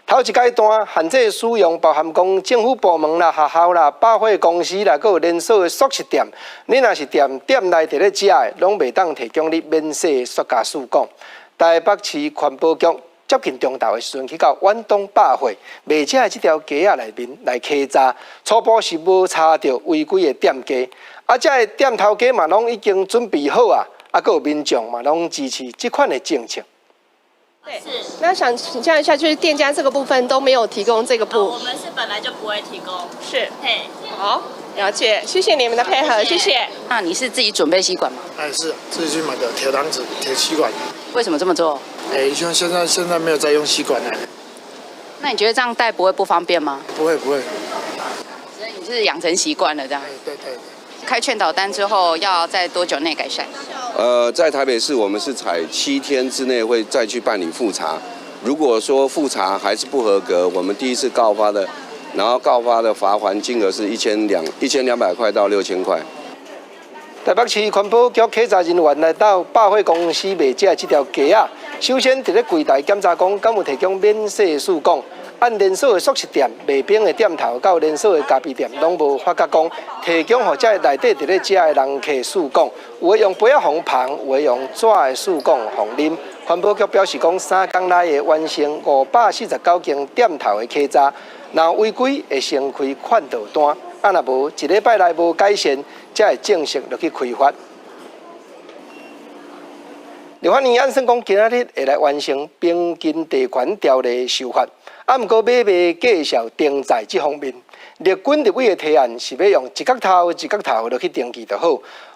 Speaker 1: 頭一階段限制使用，包含講政府部門啦、學校啦、百貨公司啦，閣有連鎖的速食店，你若是踮店內佇咧食的，攏袂當提供你免洗塑膠試管。台北市環保局接近中晝的時陣，去到遠東百貨賣食的這條街仔內面來稽查，初步是無查著違規的店家，啊，這个店頭家嘛攏已經準備好啊。啊，閣有民眾嘛，攏支持這款的政策。
Speaker 8: 對，是。那想請教一下，就是店家這個部分都沒有提供這個布。
Speaker 13: 我們是本來就不會提供。
Speaker 8: 是。嘿。好，了解，謝謝你們的配合，謝謝。
Speaker 14: 那你是自己準備吸管嗎？
Speaker 15: 哎，是自己去買的鐵搪子、鐵吸管。
Speaker 14: 為什麼這麼做？
Speaker 15: 哎，像現在沒有在用吸管了。
Speaker 14: 那你覺得這樣帶不會不方便嗎？
Speaker 15: 不會不會。
Speaker 14: 所以你是養成習慣了這樣？
Speaker 15: 對對對。
Speaker 14: 開勸導單之後，要在多久內改善？
Speaker 16: 在台北市，我們是採7天之內會再去辦理複查。如果說複查還是不合格，我們第一次告發的，然後告發的罰鍰金額是1200塊到6000塊。
Speaker 1: 台北市環保局稽查人員來到百貨公司賣食的這條街仔，首先佇咧櫃台檢查講，敢有提供免洗試管。按連鎖的速食店、賣冰的店頭，佮連鎖的咖啡店，攏無發覺講提供予這個內底佇咧食的人客試管，有的用杯仔予捧，有的用紙的試管予啉。環保局表示講，3工內會完成549間店頭的稽查，若違規會先開勸導單，啊若無一禮拜內無改善，才會正式落去開罰。立法院按算講，今仔日會來完成平均地權條例修法，啊，毋過欲袂繼續登載這方面，綠軍立委的提案是欲用一角頭一角頭落去登記就好，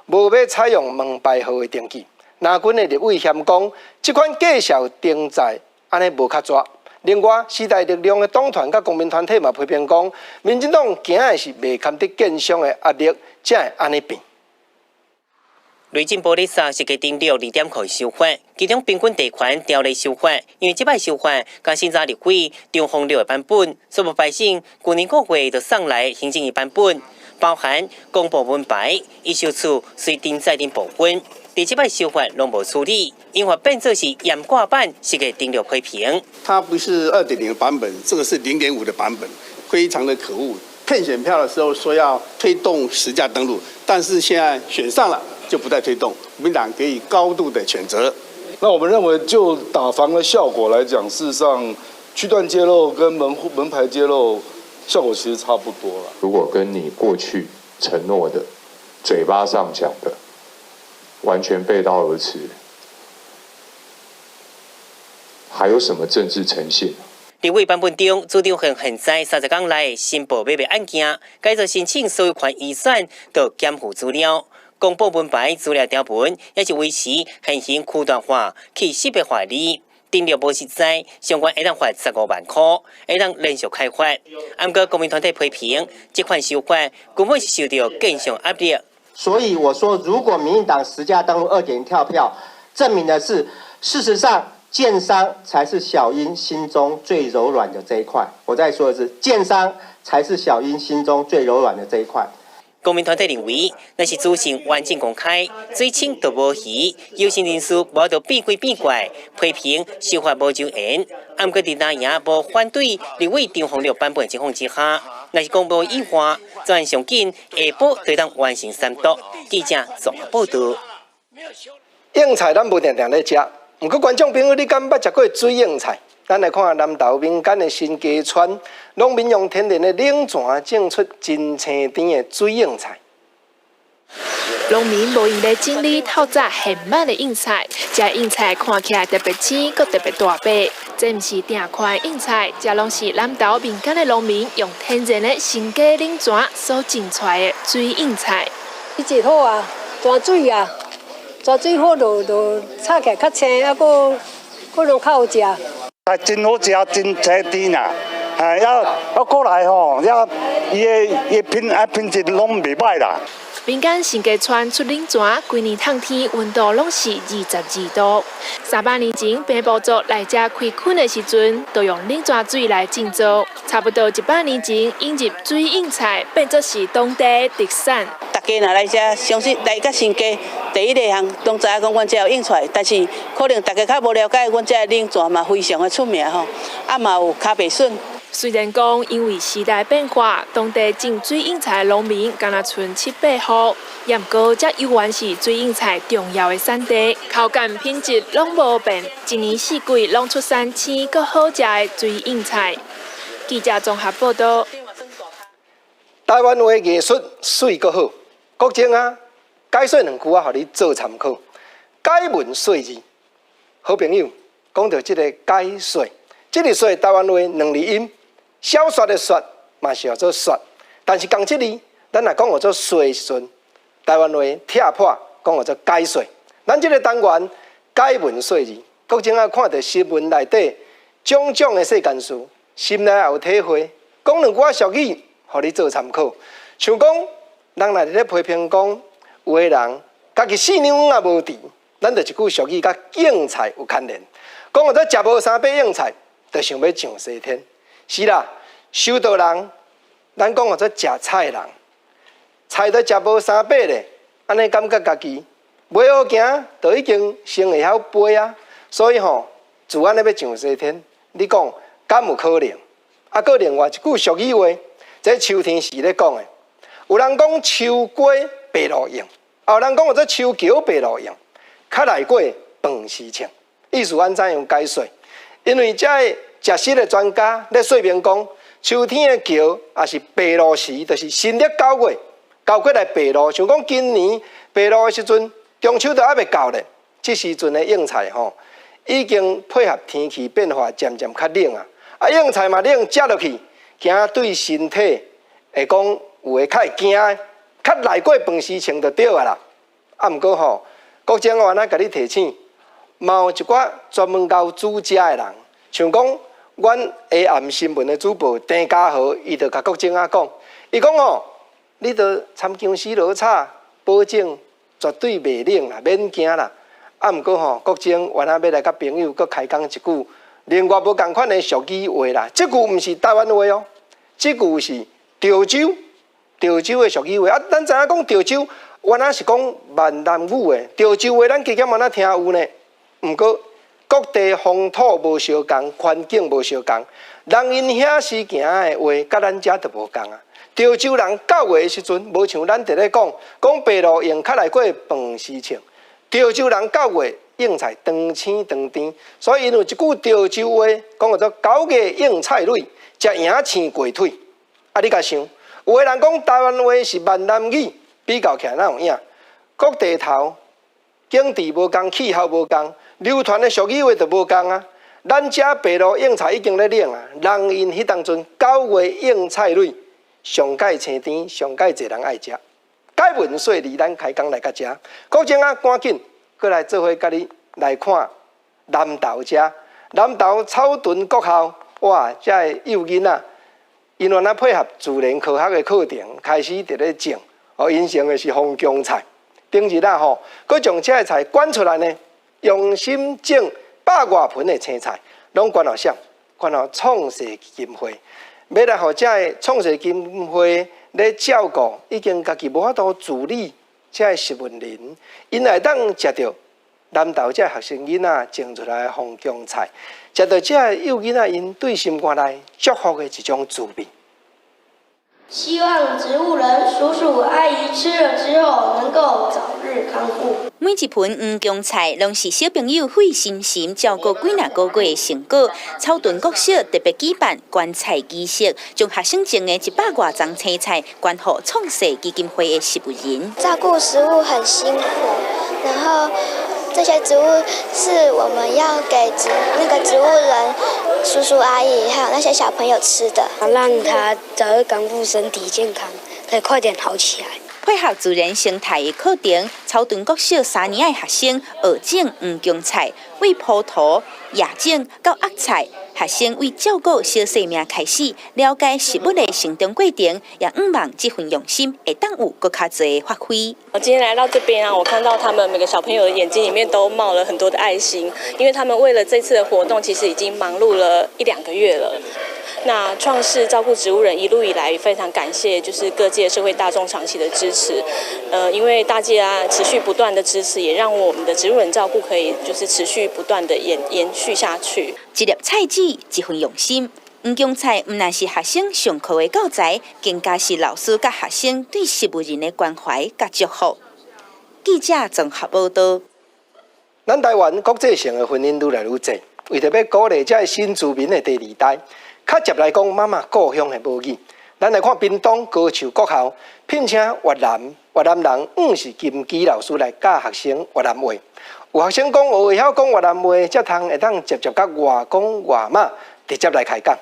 Speaker 1: 無欲採用門牌號的登記。藍軍的立委嫌講，這款繼續登載按呢無較逝。另外，時代力量的黨團佮公民團體嘛批評講，民進黨驚的是袂堪得建商的壓力，才會按呢變。
Speaker 12: 內政部咧殺實價登錄2.5修法，其中平均地權條例修法，因為這擺修法，佮審查立委張宏六的版本，初步排審，舊年5月就送來行政院版本，包含公布門牌、預售厝隨登載等部分，佇這擺修法攏無處理，引發變做是嚴掛版實價登錄批評。
Speaker 17: 它不是2.0的版本，這個是0.5的版本，非常的可惡。騙選票的時候說要推動實價登錄，但是現在選上了。就不再推動，國民黨給予高度的譴責。
Speaker 18: 那我們認為，就打房的效果來講，事實上，區段揭露跟門戶門牌揭露效果其實差不多了。
Speaker 28: 如果跟你過去承諾的、嘴巴上講的完全背道而馳，還有什麼政治誠信？
Speaker 12: 立委版本中，主張向現在30工內申報買賣案件，改做申請所有權移轉到檢附資料。公布門牌資料條文，也是維持現行區段化去識別化哩。登錄無實在，相關會當罰15萬塊，會當連續開罰。毋過公民團體批評，這款修法根本是受到建商壓力。
Speaker 29: 所以我說，如果民進黨實價登錄2.0跳票，證明的是，事實上建商才是小英心中最柔軟的這一塊。我再說一次，建商才是小英心中最柔軟的這一塊。
Speaker 12: 公民團體認為，若是資訊完整公開，水清就無魚，有心人士無得變鬼變怪，批評修法無周延。毋過佇藍營無反對立委張宏六版本的情況之下，若是公布以外，自然上緊下晡就當完成三讀。記者綜合報道。
Speaker 1: 莺菜咱無定定咧食，毋過觀眾朋友，你敢捌食過水莺菜？咱來看南投民間的新家村，農民用天然的冷泉種出真鮮甜的水莺菜。
Speaker 30: 農民無閒咧整理透早現挽的莺菜，這莺菜看起來特別青，閣特別大塊。這毋是訂款莺菜，這攏是南投民間的農民用天然的新家冷泉所種出來的水莺菜。
Speaker 31: 伊真好啊，泉水啊，泉水好就炒起來較青，猶閣閣攏較好食。
Speaker 2: 啊，真好食，真青甜啦！哎，啊啊，過來吼，遐伊的品質攏袂䆀啦。
Speaker 30: 民間新家村出冷泉，規年冬天溫度攏是22度。300年前，平埔族來遮開墾的時陣，就用冷泉水來種稻。差不多100年前，引入水莺菜，變做是當地特產。
Speaker 3: 大家若來遮，相信來到新家，第一個項攏知影講阮遮有莺菜，但是可能大家較無了解，阮遮的冷泉嘛非常的出名吼，啊嘛有跤白筍。
Speaker 30: 雖然講因為時代變化，當地種水莺菜的農民敢若賰七八戶，也毋過這猶原是水莺菜重要的產地，口感品質攏無變，一年四季攏出產鮮閣好食的水莺菜。記者綜合報道。
Speaker 1: 台灣話藝術媠閣好，國政啊，解說兩句啊，予你做參考。解文說字，好朋友講著這个解說，這个說台灣話兩字音。小說的說嘛是叫做說，但是仝這字，咱若講叫做說的時陣，台灣話拆破講叫做解說。咱這个單元解文說字，國政啊看著新聞內底種種的世間事，心內也有體會。講兩句仔俗語，予你做參考。像講，人若佇咧批評講，有的人家己四兩也無挈，咱就一句俗語佮莺菜有牽連。講叫做食無三把莺菜，就想欲上西天。是啦，修道人，咱講叫做食菜人，菜都食無三把咧，按呢感覺家己袂曉行，就已經先會曉飛啊。所以吼，自按呢欲上西天，你講敢有可能？啊，閣另外一句俗語話，這秋天時咧講的，有人講秋瓜白露用，啊，有人講叫做秋橋白露用，較來過飯匙稱。意思按怎樣解說？因為這个食食的專家咧說明講，秋天的橋也是白露時，就是新曆9月，9月來白露。像講今年白露的時陣，中秋都猶未到咧，這時陣的莺菜吼，已經配合天氣變化，漸漸較冷啊。啊，莺菜嘛冷，食落去，驚對身體會講有的較會驚，較來過飯匙稱就對啊啦。啊，毋過吼，國政我按呢共你提醒，嘛有一寡專門𠢕煮食的人，像講阮下暗新聞的主播鄭家豪，伊就共國政仔講，伊講吼，你著摻薑絲落炒，保證絕對袂冷啦，免驚啦。啊，毋過吼，國政原來欲來佮朋友閣開講一句，另外無仝款的俗語話啦。這句毋是台灣話哦，這句是潮州，潮州的俗語話。啊，咱知影講潮州，原來是講閩南語的，潮州話咱加減嘛聽有呢。毋過各地風土無相仝，環境無相仝，人𪜶遐時行的話，佮咱遮就無仝啊。潮州人9月的時陣，無像咱佇咧講，講白露用較來過飯匙稱。潮州人9月莺菜當青當甜，所以𪜶有一句潮州話，講叫做9月莺菜蕊，食贏青過腿。啊，你共想，有的人講台灣話是閩南語，比較起來哪有影？各地頭景致無仝，氣候無仝，流傳的俗語話就無仝啊。咱遮白露莺菜已經咧冷啊，人𪜶彼當陣9月莺菜蕊上蓋青甜，上蓋濟人愛食。解文說理，咱開講來到遮，國政啊，趕緊閣來做伙佮你來看南投遮，南投草屯國校，哇，遮个幼囡仔，𪜶原來配合自然科學的課程，開始佇咧種，哦，𪜶種的是紅薑菜。頂日啊吼，閣將這个菜捐出來呢，用心種百外盆的青菜，攏捐予啥？捐予創世基金會，欲來予這个創世基金會咧照顧，已經家己無法度自理這个食物人，𪜶會當食著南投這个學生囡仔種出來的紅薑菜，食著這个幼囡仔𪜶對心肝內祝福的一種滋味。
Speaker 4: 希望植物人叔叔阿姨吃了之後能夠早日康復。
Speaker 6: 每一盆黃薑菜，攏是小朋友費心神照顧幾若個月的成果。草屯國小特別舉辦捐菜儀式，將學生種的100外欉青菜捐予創世基金會的食物人。
Speaker 13: 照顧食物很辛苦，然後這些植物是我們要給那個植物人叔叔阿姨還有那些小朋友吃的，
Speaker 19: 讓他早日康復，身體健康，可以快點好起來。
Speaker 6: 配合自然生態的課程，草屯國小三年的學生學種黃姜菜，對葡萄、椰種到鴨菜，學生為照顧小生命開始了解食物的成長過程，也向望這份用心會當有閣較濟發揮。
Speaker 5: 我今天來到這邊啊，我看到他們每個小朋友的眼睛裡面都冒了很多的愛心，因為他們為了這次的活動，其實已經忙碌了一兩個月了。那創世照顧植物人一路以來，非常感謝就是各界社會大眾長期的支持，因為大家持續不斷的支持，也讓我們的植物人照顧可以就是持續不斷的延續下去。
Speaker 6: 一粒菜籽，一份用心。黃姜菜毋但是學生上課的教材，更加是老師佮學生對植物人的關懷佮祝福。記者綜合報道。
Speaker 1: 咱台灣國際性的婚姻愈來愈濟，為著欲鼓勵這个新住民的第二代，較捷來講媽媽故鄉的母語。咱來看屏東高樹國校聘請越南人，毋是金基老師來教學生越南話。有學生講學會曉講越南話，才通會當直接佮外公外媽直接來開講。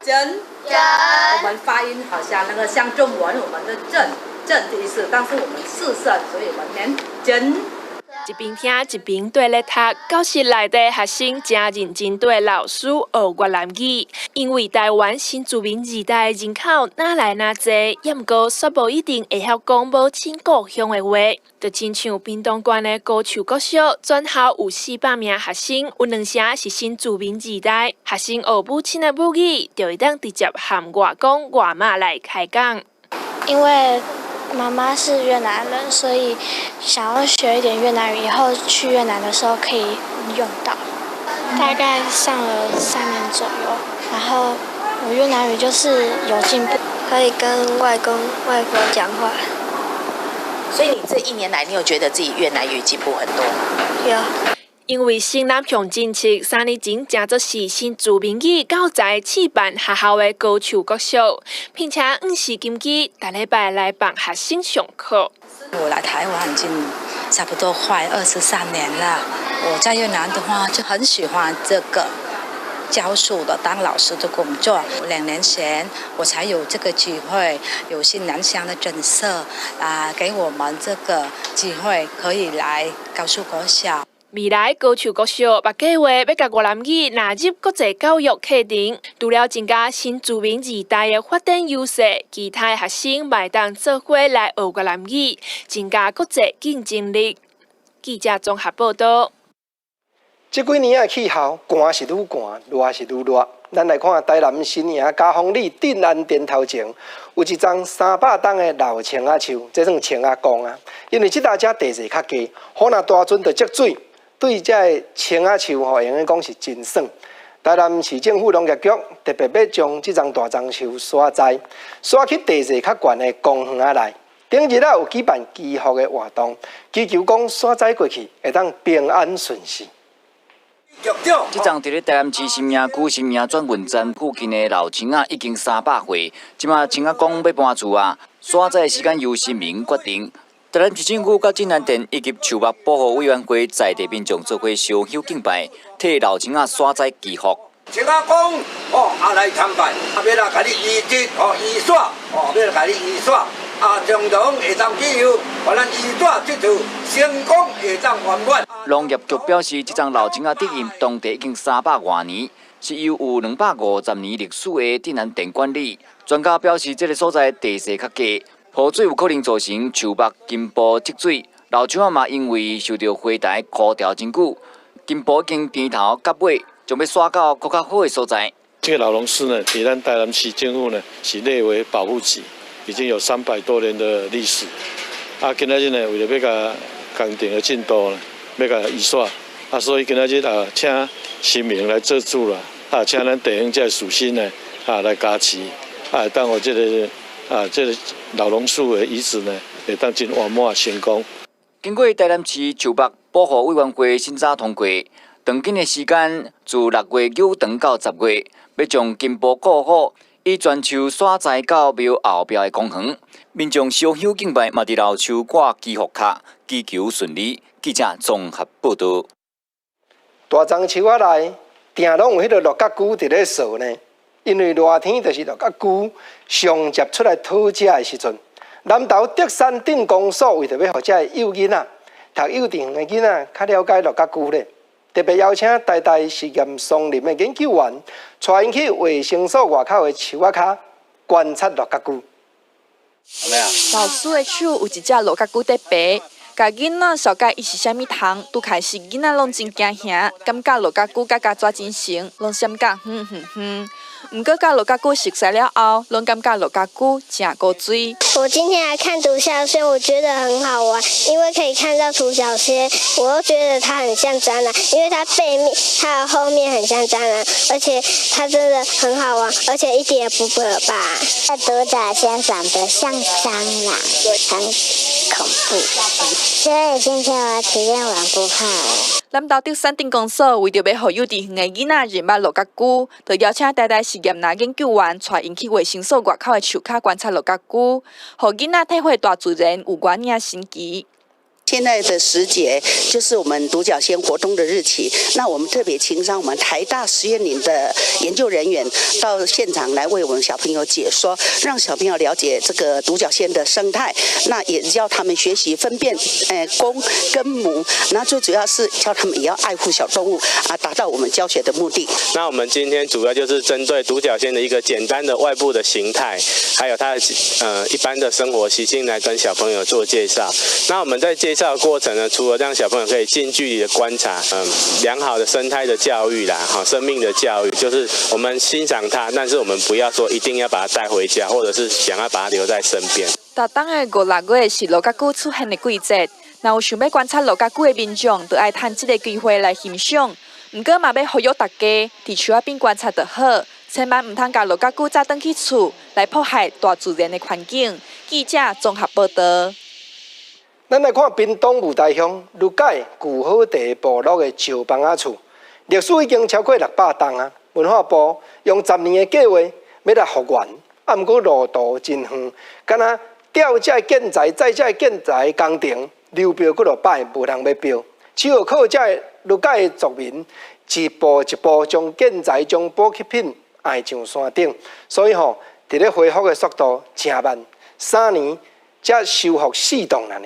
Speaker 7: 真，真，我們發音好像那個像中文，我們的正正的意思，但是我們四聲，所以我們念真。
Speaker 30: 一邊聽一邊綴咧讀，教室內底學生誠認真綴老師學越南語。因為台灣新住民二代人口愈來愈濟，也毋過煞無一定會曉講母親故鄉的話。就親像屏東縣的高樹國小，全校有400名學生，有兩成是新住民二代。學生學母親的母語，就會當直接和外公外媽來開講。
Speaker 13: 因為媽媽是越南人，所以想要學一點越南語，以後去越南的時候可以用到。大概上了3年左右，然後我越南語就是有進步，可以跟外公外婆講話。
Speaker 9: 所以你這一年來，你有覺得自己越南語進步很多嗎？
Speaker 13: 有。
Speaker 30: 因為新南向政策，3年前成做是新住民語教材試辦學校的高樹國小，聘請黃氏金基，逐禮拜來幫學生上課。
Speaker 10: 我來台灣已經差不多快23年了。我在越南的話就很喜歡這個教書的當老師的工作。2年前我才有這個機會，有新南向的政策啊，給我們這個機會可以來高樹國小。
Speaker 30: 未來高樹國小嘛計劃欲共越南語納入國際教育課程，除了增加新住民二代的發展優勢，其他學生嘛會當做伙來學越南語，增加國際競爭力。記者綜合報道。
Speaker 1: 這幾年的氣候，寒是愈寒，熱是愈熱。咱來看台南新營嘉豐里鎮安殿頭前，有一叢300冬的老青仔樹，這算青仔公啊。因為這搭遮地勢較低，雨若大陣就積水。對這个青仔樹吼，會用講是真爽。台南市政府農業局特別欲將這叢大樟樹徙栽，徙去地勢較懸的公園仔內。頂日仔有舉辦祈福的活動，祈求講徙栽過去會當平安順遂。
Speaker 11: 這叢佇咧台南市新營區新營轉運站附近的老青仔已經300歲，這馬青仔公欲搬厝啊，徙栽的時間由神明決定。台南市政府佮鎮安殿以及樹木保護委員會在地民眾做伙燒香敬拜，替老青仔徙栽祈福。
Speaker 19: 青仔公哦，啊來參拜，啊欲來共你移植哦移徙哦，欲來共你移徙，啊將來會當祈求，予咱移徙這處成功會當圓滿。
Speaker 11: 農業局表示，這叢老青仔植當地已經300外年，是由有250年歷史的鎮安殿管理。專家表示，這个所在地勢較低，雨水有可能造成樹木根部積水。老樹仔嘛，因為受著火台枯掉真久，根部已經甜頭到尾，將欲徙到閣較好的所在。
Speaker 20: 這个老榕樹呢，佇咱台南市政府呢是列為保護級，已經有300多年的歷史。啊，今仔日呢，為著欲共工程的進度呢，欲共移徙，啊，所以今仔日啊，請神明來做主啦，啊，請咱地方這个士紳呢，啊，來加持，啊，會當予這个老榕樹的移植呢，會當真圓滿成功。
Speaker 11: 經過台南市樹木保護委員會審查通過，當今的時間自6月9長到10月，欲將根部顧好，以全樹徙栽到廟後壁的公園，民眾燒香敬拜，嘛佇老樹掛祈福卡，祈求順利。記者綜合報道。
Speaker 1: 大樟樹仔內，定攏有彼个鹿角龜佇咧趖呢。因為熱天就是鹿角龜上捷出來討食的時陣。南投竹山鎮公所為著欲予遮的幼囡仔讀幼稚園的囡仔較了解鹿角龜咧，特別邀請台大實驗松林的研究員，帶𪜶去衛生所外口的樹仔跤觀察鹿角龜。
Speaker 8: 老師的手有一隻鹿角龜佇爬，共囡仔紹介伊是啥物蟲，拄開始囡仔攏真驚嚇，感覺鹿角龜佮蚵仔真像，攏閃甲遠遠遠。毋過佮鹿角龜熟似了後，攏感覺鹿角龜誠古錐。
Speaker 13: 我今天來看獨角仙，我覺得很好玩，因為可以看到獨角仙，我又覺得它很像蟑螂，因為它背面、它的後面很像蟑螂，而且它真的很好玩，而且一點也不可怕。
Speaker 14: 獨角仙長得像蟑螂，很恐怖，所以今天我體驗完不怕了。
Speaker 8: 南投竹山鎮公所為著欲予幼稚園的囡仔認捌鹿角龜，就邀請台大實驗林研究員帶𪜶去衛生所外口的樹跤觀察鹿角龜，予囡仔體會大自然有偌爾神奇。
Speaker 15: 現在的時節就是我們獨角仙活動的日期，那我們特別請上我們台大實驗林的研究人員到現場來為我們小朋友解說，讓小朋友了解這個獨角仙的生態，那也教他們學習分辨公跟母，那最主要是教他們也要愛護小動物啊，達到我們教學的目的。
Speaker 16: 那我們今天主要就是針對獨角仙的一個簡單的外部的形態，還有它的一般的生活習性來跟小朋友做介紹。那我們在介紹的過程呢，除了讓小朋友可以近距離的觀察，良好的生態的教育啦，哈，生命的教育，就是我們欣賞它，但是我們不要說一定要把它帶回家，或者是想要把它留在身邊。
Speaker 8: 逐冬的五六月是鹿角龜出現的季節，若有想欲觀察鹿角龜的民眾，就愛趁這个機會來欣賞。毋過嘛欲呼籲大家，佇樹仔邊觀察就好，千萬毋通共鹿角龜紮轉去厝，來破壞大自然的環境。記者綜合報導。
Speaker 1: 咱來看屏東霧台鄉魯凱舊好地部落的石枋仔厝，歷史已經超過600冬啊！文化部用10年的計劃欲來復原，啊，毋過路途真遠，敢若吊這建材、載這建材工程流標幾落擺，無人欲標，只有靠這魯凱的族民一步一步將建材、將補給品愛上山頂，所以吼，佇咧恢復的速度誠慢，3年才修復四棟爾。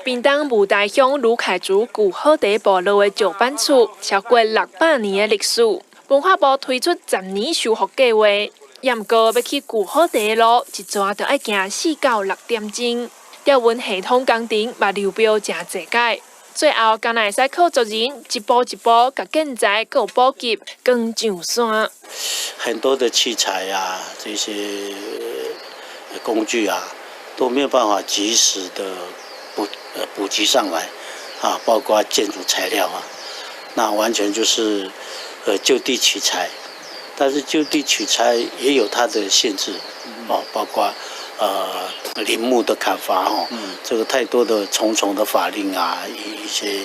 Speaker 30: 屏東霧台鄉魯凱族舊好地部落的石板厝，超過600年的歷史。文化部推出10年修復計劃，也毋過欲去舊好地的路，一逝就愛行4到6點鐘。吊運系統工程嘛流標誠濟擺，最後敢若會使靠族人一步一步共建材閣有補給扛上山。
Speaker 21: 很多的器材啊，這些工具啊，都沒有辦法及時的補給上來，啊，包括建築材料啊，那完全就是就地取材，但是就地取材也有它的限制，哦，包括林木的砍伐哦，這個太多的重重的法令啊，一些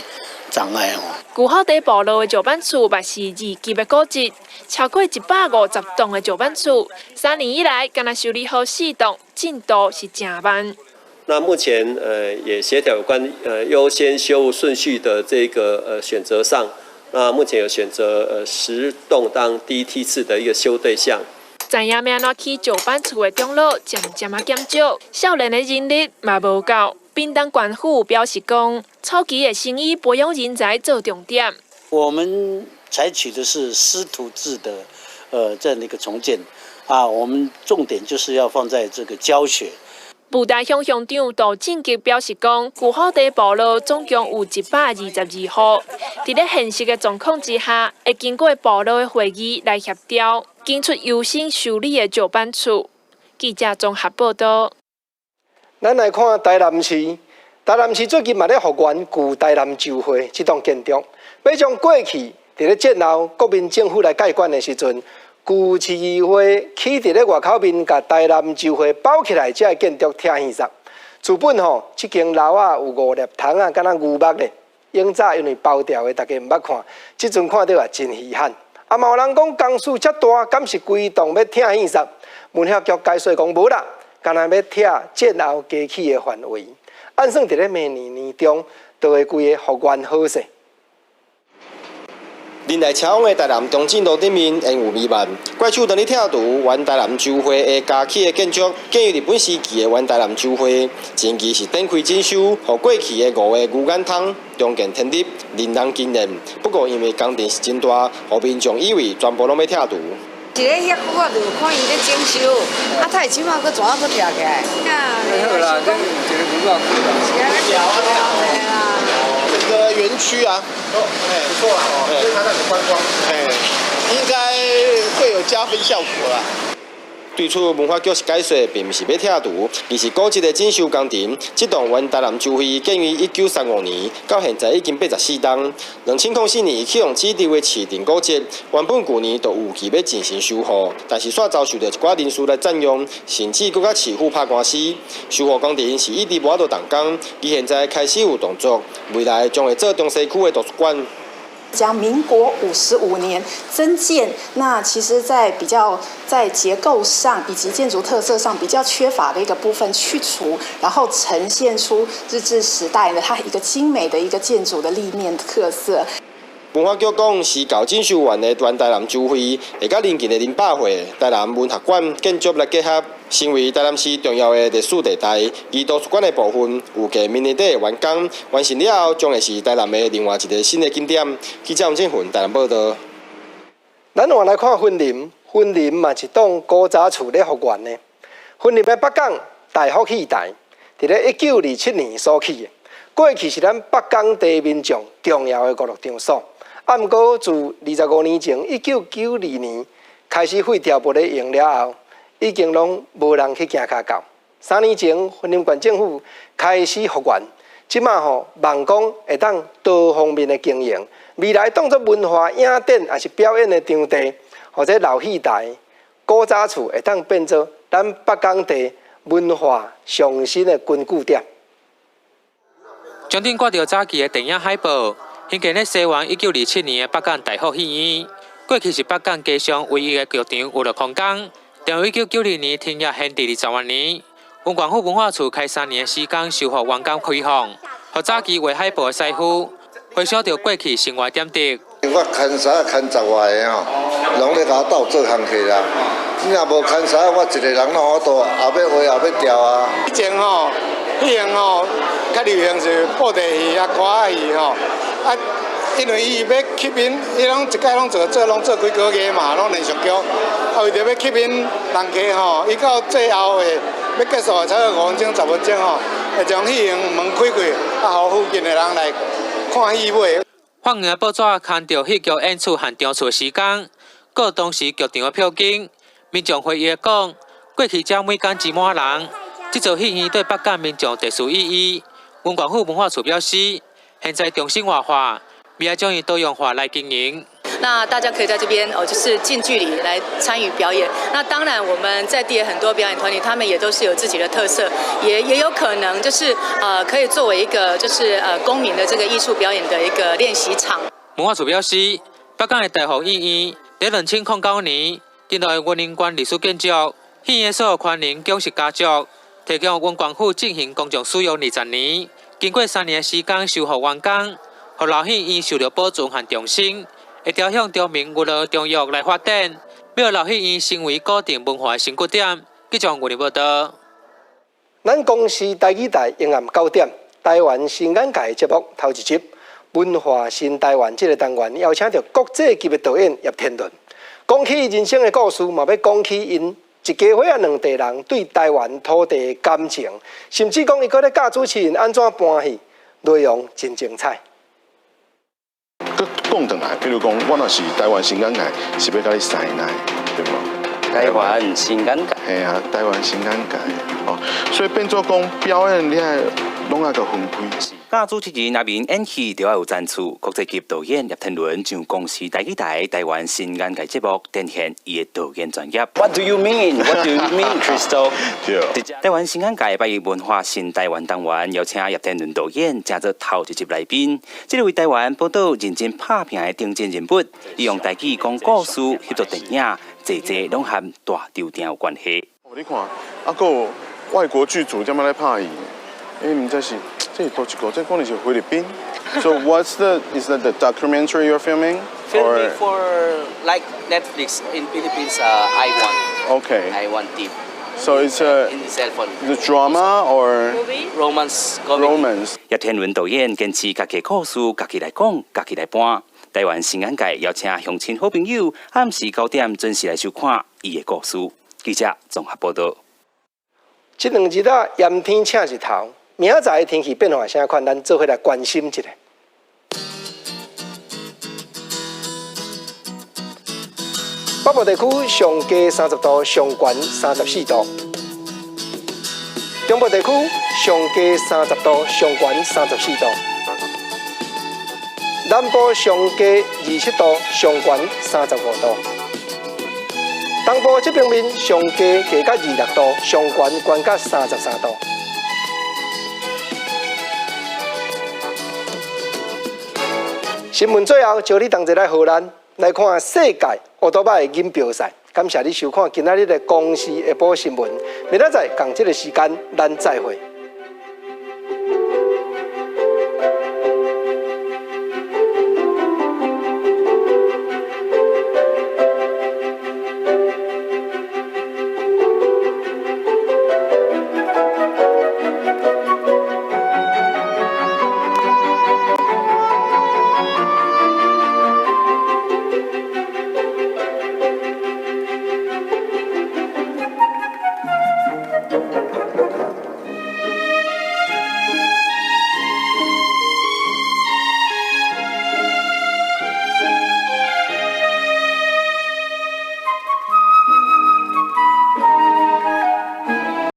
Speaker 21: 障礙哦。
Speaker 30: 舊好地部落的石板厝嘛是二級的古蹟，超過150棟的石板厝，3年以來，敢若修理好四棟，進度是誠慢。
Speaker 22: 那目前也協調有關優先修復順序的這個選擇上，那目前有選擇10棟當第一梯次的一個修對象。
Speaker 30: 知影欲按怎起石板厝的長老漸漸仔減少，少年的人力嘛無夠。屏東縣府表示講，初期會先以培養人才做重點。
Speaker 21: 我們採取的是師徒制的這樣的一個重建，啊，我們重點就是要放在這個教學。
Speaker 30: 霧台鄉鄉長杜正吉表示講，舊好地部落總共有122戶，佇咧現實的狀況之下，會經過部落的會議來協調，揀出優先修理的石板厝。記者綜合報導。
Speaker 1: 咱來看台南市，台南市最近嘛咧復原舊台南州會這棟建築，欲將過去佇咧戰後國民政府來蓋館的時陣，舊市議會起佇咧外口面，共台南州會包起來，這个建築拆去煞。自本吼，這間樓仔有五粒窗仔，敢若牛目咧。永早因為包掉的，大家毋捌看，這陣看著也真遺憾。啊，嘛有人講工事遮大，敢是規棟欲拆去煞？文化局解說講無啦，干焦欲拆戰後加起的範圍。按算佇咧明年年中，就會規个復原好勢。
Speaker 12: 人來車往的台南中正路頂面煙霧彌漫，怪手當咧拆除原台南州會的加起的建築，建於日本時期的原台南州會，前期是展開整修，予過去的五个牛眼窗重見天日，令人驚豔。不過因為工程是真大，予民眾以為全部攏欲拆除。
Speaker 17: 是咧，遐久我就看伊咧整修，啊，他這馬閣怎啊閣拆起來？
Speaker 19: 好啦，這一个文化區啦。
Speaker 18: 整個園區啊，哦，哎，不錯啦，哦，對它那個觀光，哎，應該會有加分效果啦。
Speaker 12: 對此，文化局是解說，並毋是欲拆除，而是古蹟的整修工程。這棟原台南州會建於1935年，到現在已經84冬。2004年去予指定為市定古蹟，原本舊年就預計欲進行修復，但是煞遭受著一寡人士來佔用，甚至閣佮市府拍官司。修復工程是一直無法度動工，而現在開始有動作，未來將會做中西區的圖書館。
Speaker 23: 將民國55年增建，那其實，在比較在結構上以及建築特色上比較缺乏的一個部分去除，然後呈現出日治時代的它一個精美的一個建築的立面特色。
Speaker 12: 文化局講，是舊整修完的原台南州會，會佮鄰近的林百會、台南文學館建築來結合，成為台南市重要的歷史地帶。而圖書館的部分，預計明年底完工，完成了後，將會是台南的另外一個新的景點。記者王振雲台南報導。
Speaker 1: 咱換來看雲林，雲林嘛一棟古早厝咧復原的。雲林的北港大福戲台，佇咧1927年所起的，過去是咱北港地民眾重要的娛樂場所。啊，毋過自25年前，1992年開始廢掉無咧用了後，已經攏無人去行跤到。3年前，雲林縣政府開始復原，這馬吼望講會當多方面的經營，未來當作文化影展抑是表演的場地，或者老戲台、古早厝會當變做咱北港地文化上新的根據點。
Speaker 24: 牆頂掛著早期的電影海報。興建咧西元1927年的北港大福戲院，過去是北港街上唯一的劇場娛樂空間。從1992年停業閒置20外年，雲縣府文化處開3年的時間修復完工開放，予早期畫海報的師傅回想著過去生活點滴。
Speaker 25: 我牽捎牽十外个吼，攏咧共我鬥做工課啦。你若無牽捎，我一個人哪有法度，後欲畫後欲調啊。
Speaker 18: 以前吼，彼間吼較流行是布袋戲啊、歌仔戲吼。啊，因為伊欲吸引，伊攏一擺攏做做攏做幾個月嘛，攏連續劇。啊，為著欲吸引人客吼，伊到最後會欲結束，差不多5分鐘、10分鐘吼，會將戲院門開開，啊，予附近的人來看戲尾。
Speaker 24: 放映報紙刊著戲劇演出和場次時間，閣當時劇場的票金。民眾回憶講，過去遮每工擠滿人，這座戲院對北港民眾特殊意義。雲縣府文化處表示，現在重新活化，未來將以多樣化來經營。
Speaker 26: 那大家可以在這邊哦，就是近距離來參與表演。那當然，我們在地的很多表演團體，他們也都是有自己的特色，也有可能就是可以作為一個就是公民的這個藝術表演的一個練習場。
Speaker 24: 文化處表示，北港的大福戲院佇2009年，登錄雲林縣歷史建築，戲院所有權人蔣氏家族，提供雲縣府進行公眾使用20年。經過3年的時間修復完工，予老戲院受著保存和重生，會朝向著名娛樂中藥來發展，欲老戲院成為古鎮文化的新骨點。記者吳林報導。
Speaker 1: 咱公視台語台傍暗9點，台灣新眼界節目頭一集，文化新台灣這個單元邀請著國際級的導演葉天倫，講起人生的故事，嘛欲講起𪜶一家伙仔兩代人對台灣土地的感情，甚至講伊閣咧教主持人按怎搬戲，內容真精彩。
Speaker 30: 閣講轉來，比如講，我若是台灣新眼界，是欲共你師奶，對無？
Speaker 27: 台灣新眼界。
Speaker 30: 嘿啊，台灣新眼界，哦，所以變做講表演，你愛攏愛共分開。
Speaker 27: 教主持人阿明演戲就愛有層次，國際級導演葉天倫上公視台語台台灣新眼界節目，展現伊的導演專業。
Speaker 28: What do you mean? What do you mean, Crystal？
Speaker 27: 台灣新眼界拜一文化新台灣單元，邀請葉天倫導演，成做頭一集來賓。這個為台灣寶島認真拍拚的頂真人物，伊用台語講故事，翕做電影，濟濟攏和大稻埕有關係。
Speaker 30: 你看，啊，閣有外國劇組這麼來拍戲，欸，毋知是這是佗一個，這可能是菲律賓。So what's the is that the documentary you're filming?
Speaker 2: Filming
Speaker 3: Or
Speaker 2: for like Netflix in Philippines, iWant. iWant TV.
Speaker 3: So it's a
Speaker 2: in cell phone.
Speaker 3: The drama or
Speaker 2: Romance comedy.
Speaker 3: Romance.
Speaker 27: 葉天倫導演堅持家己故事，家己來講，家己來搬。台灣新眼界邀請鄉親好朋友，暗時9點準時來收看伊的故事。記者綜合報道。
Speaker 1: 這兩日啊，炎天請日頭，明仔載的天氣變化啥款，咱做伙來關心一下。北部地區上低30度，上懸34度；中部地區上低30度，上懸34度；南部上低27度，上懸35度；東部這邊面上低低到26度，上懸懸到33度。新聞最後，招你同齊來荷蘭來看世界歐多擺的錦標賽。感謝你收看今仔日的公視下晡新聞。明仔載仝這个時間，咱再會。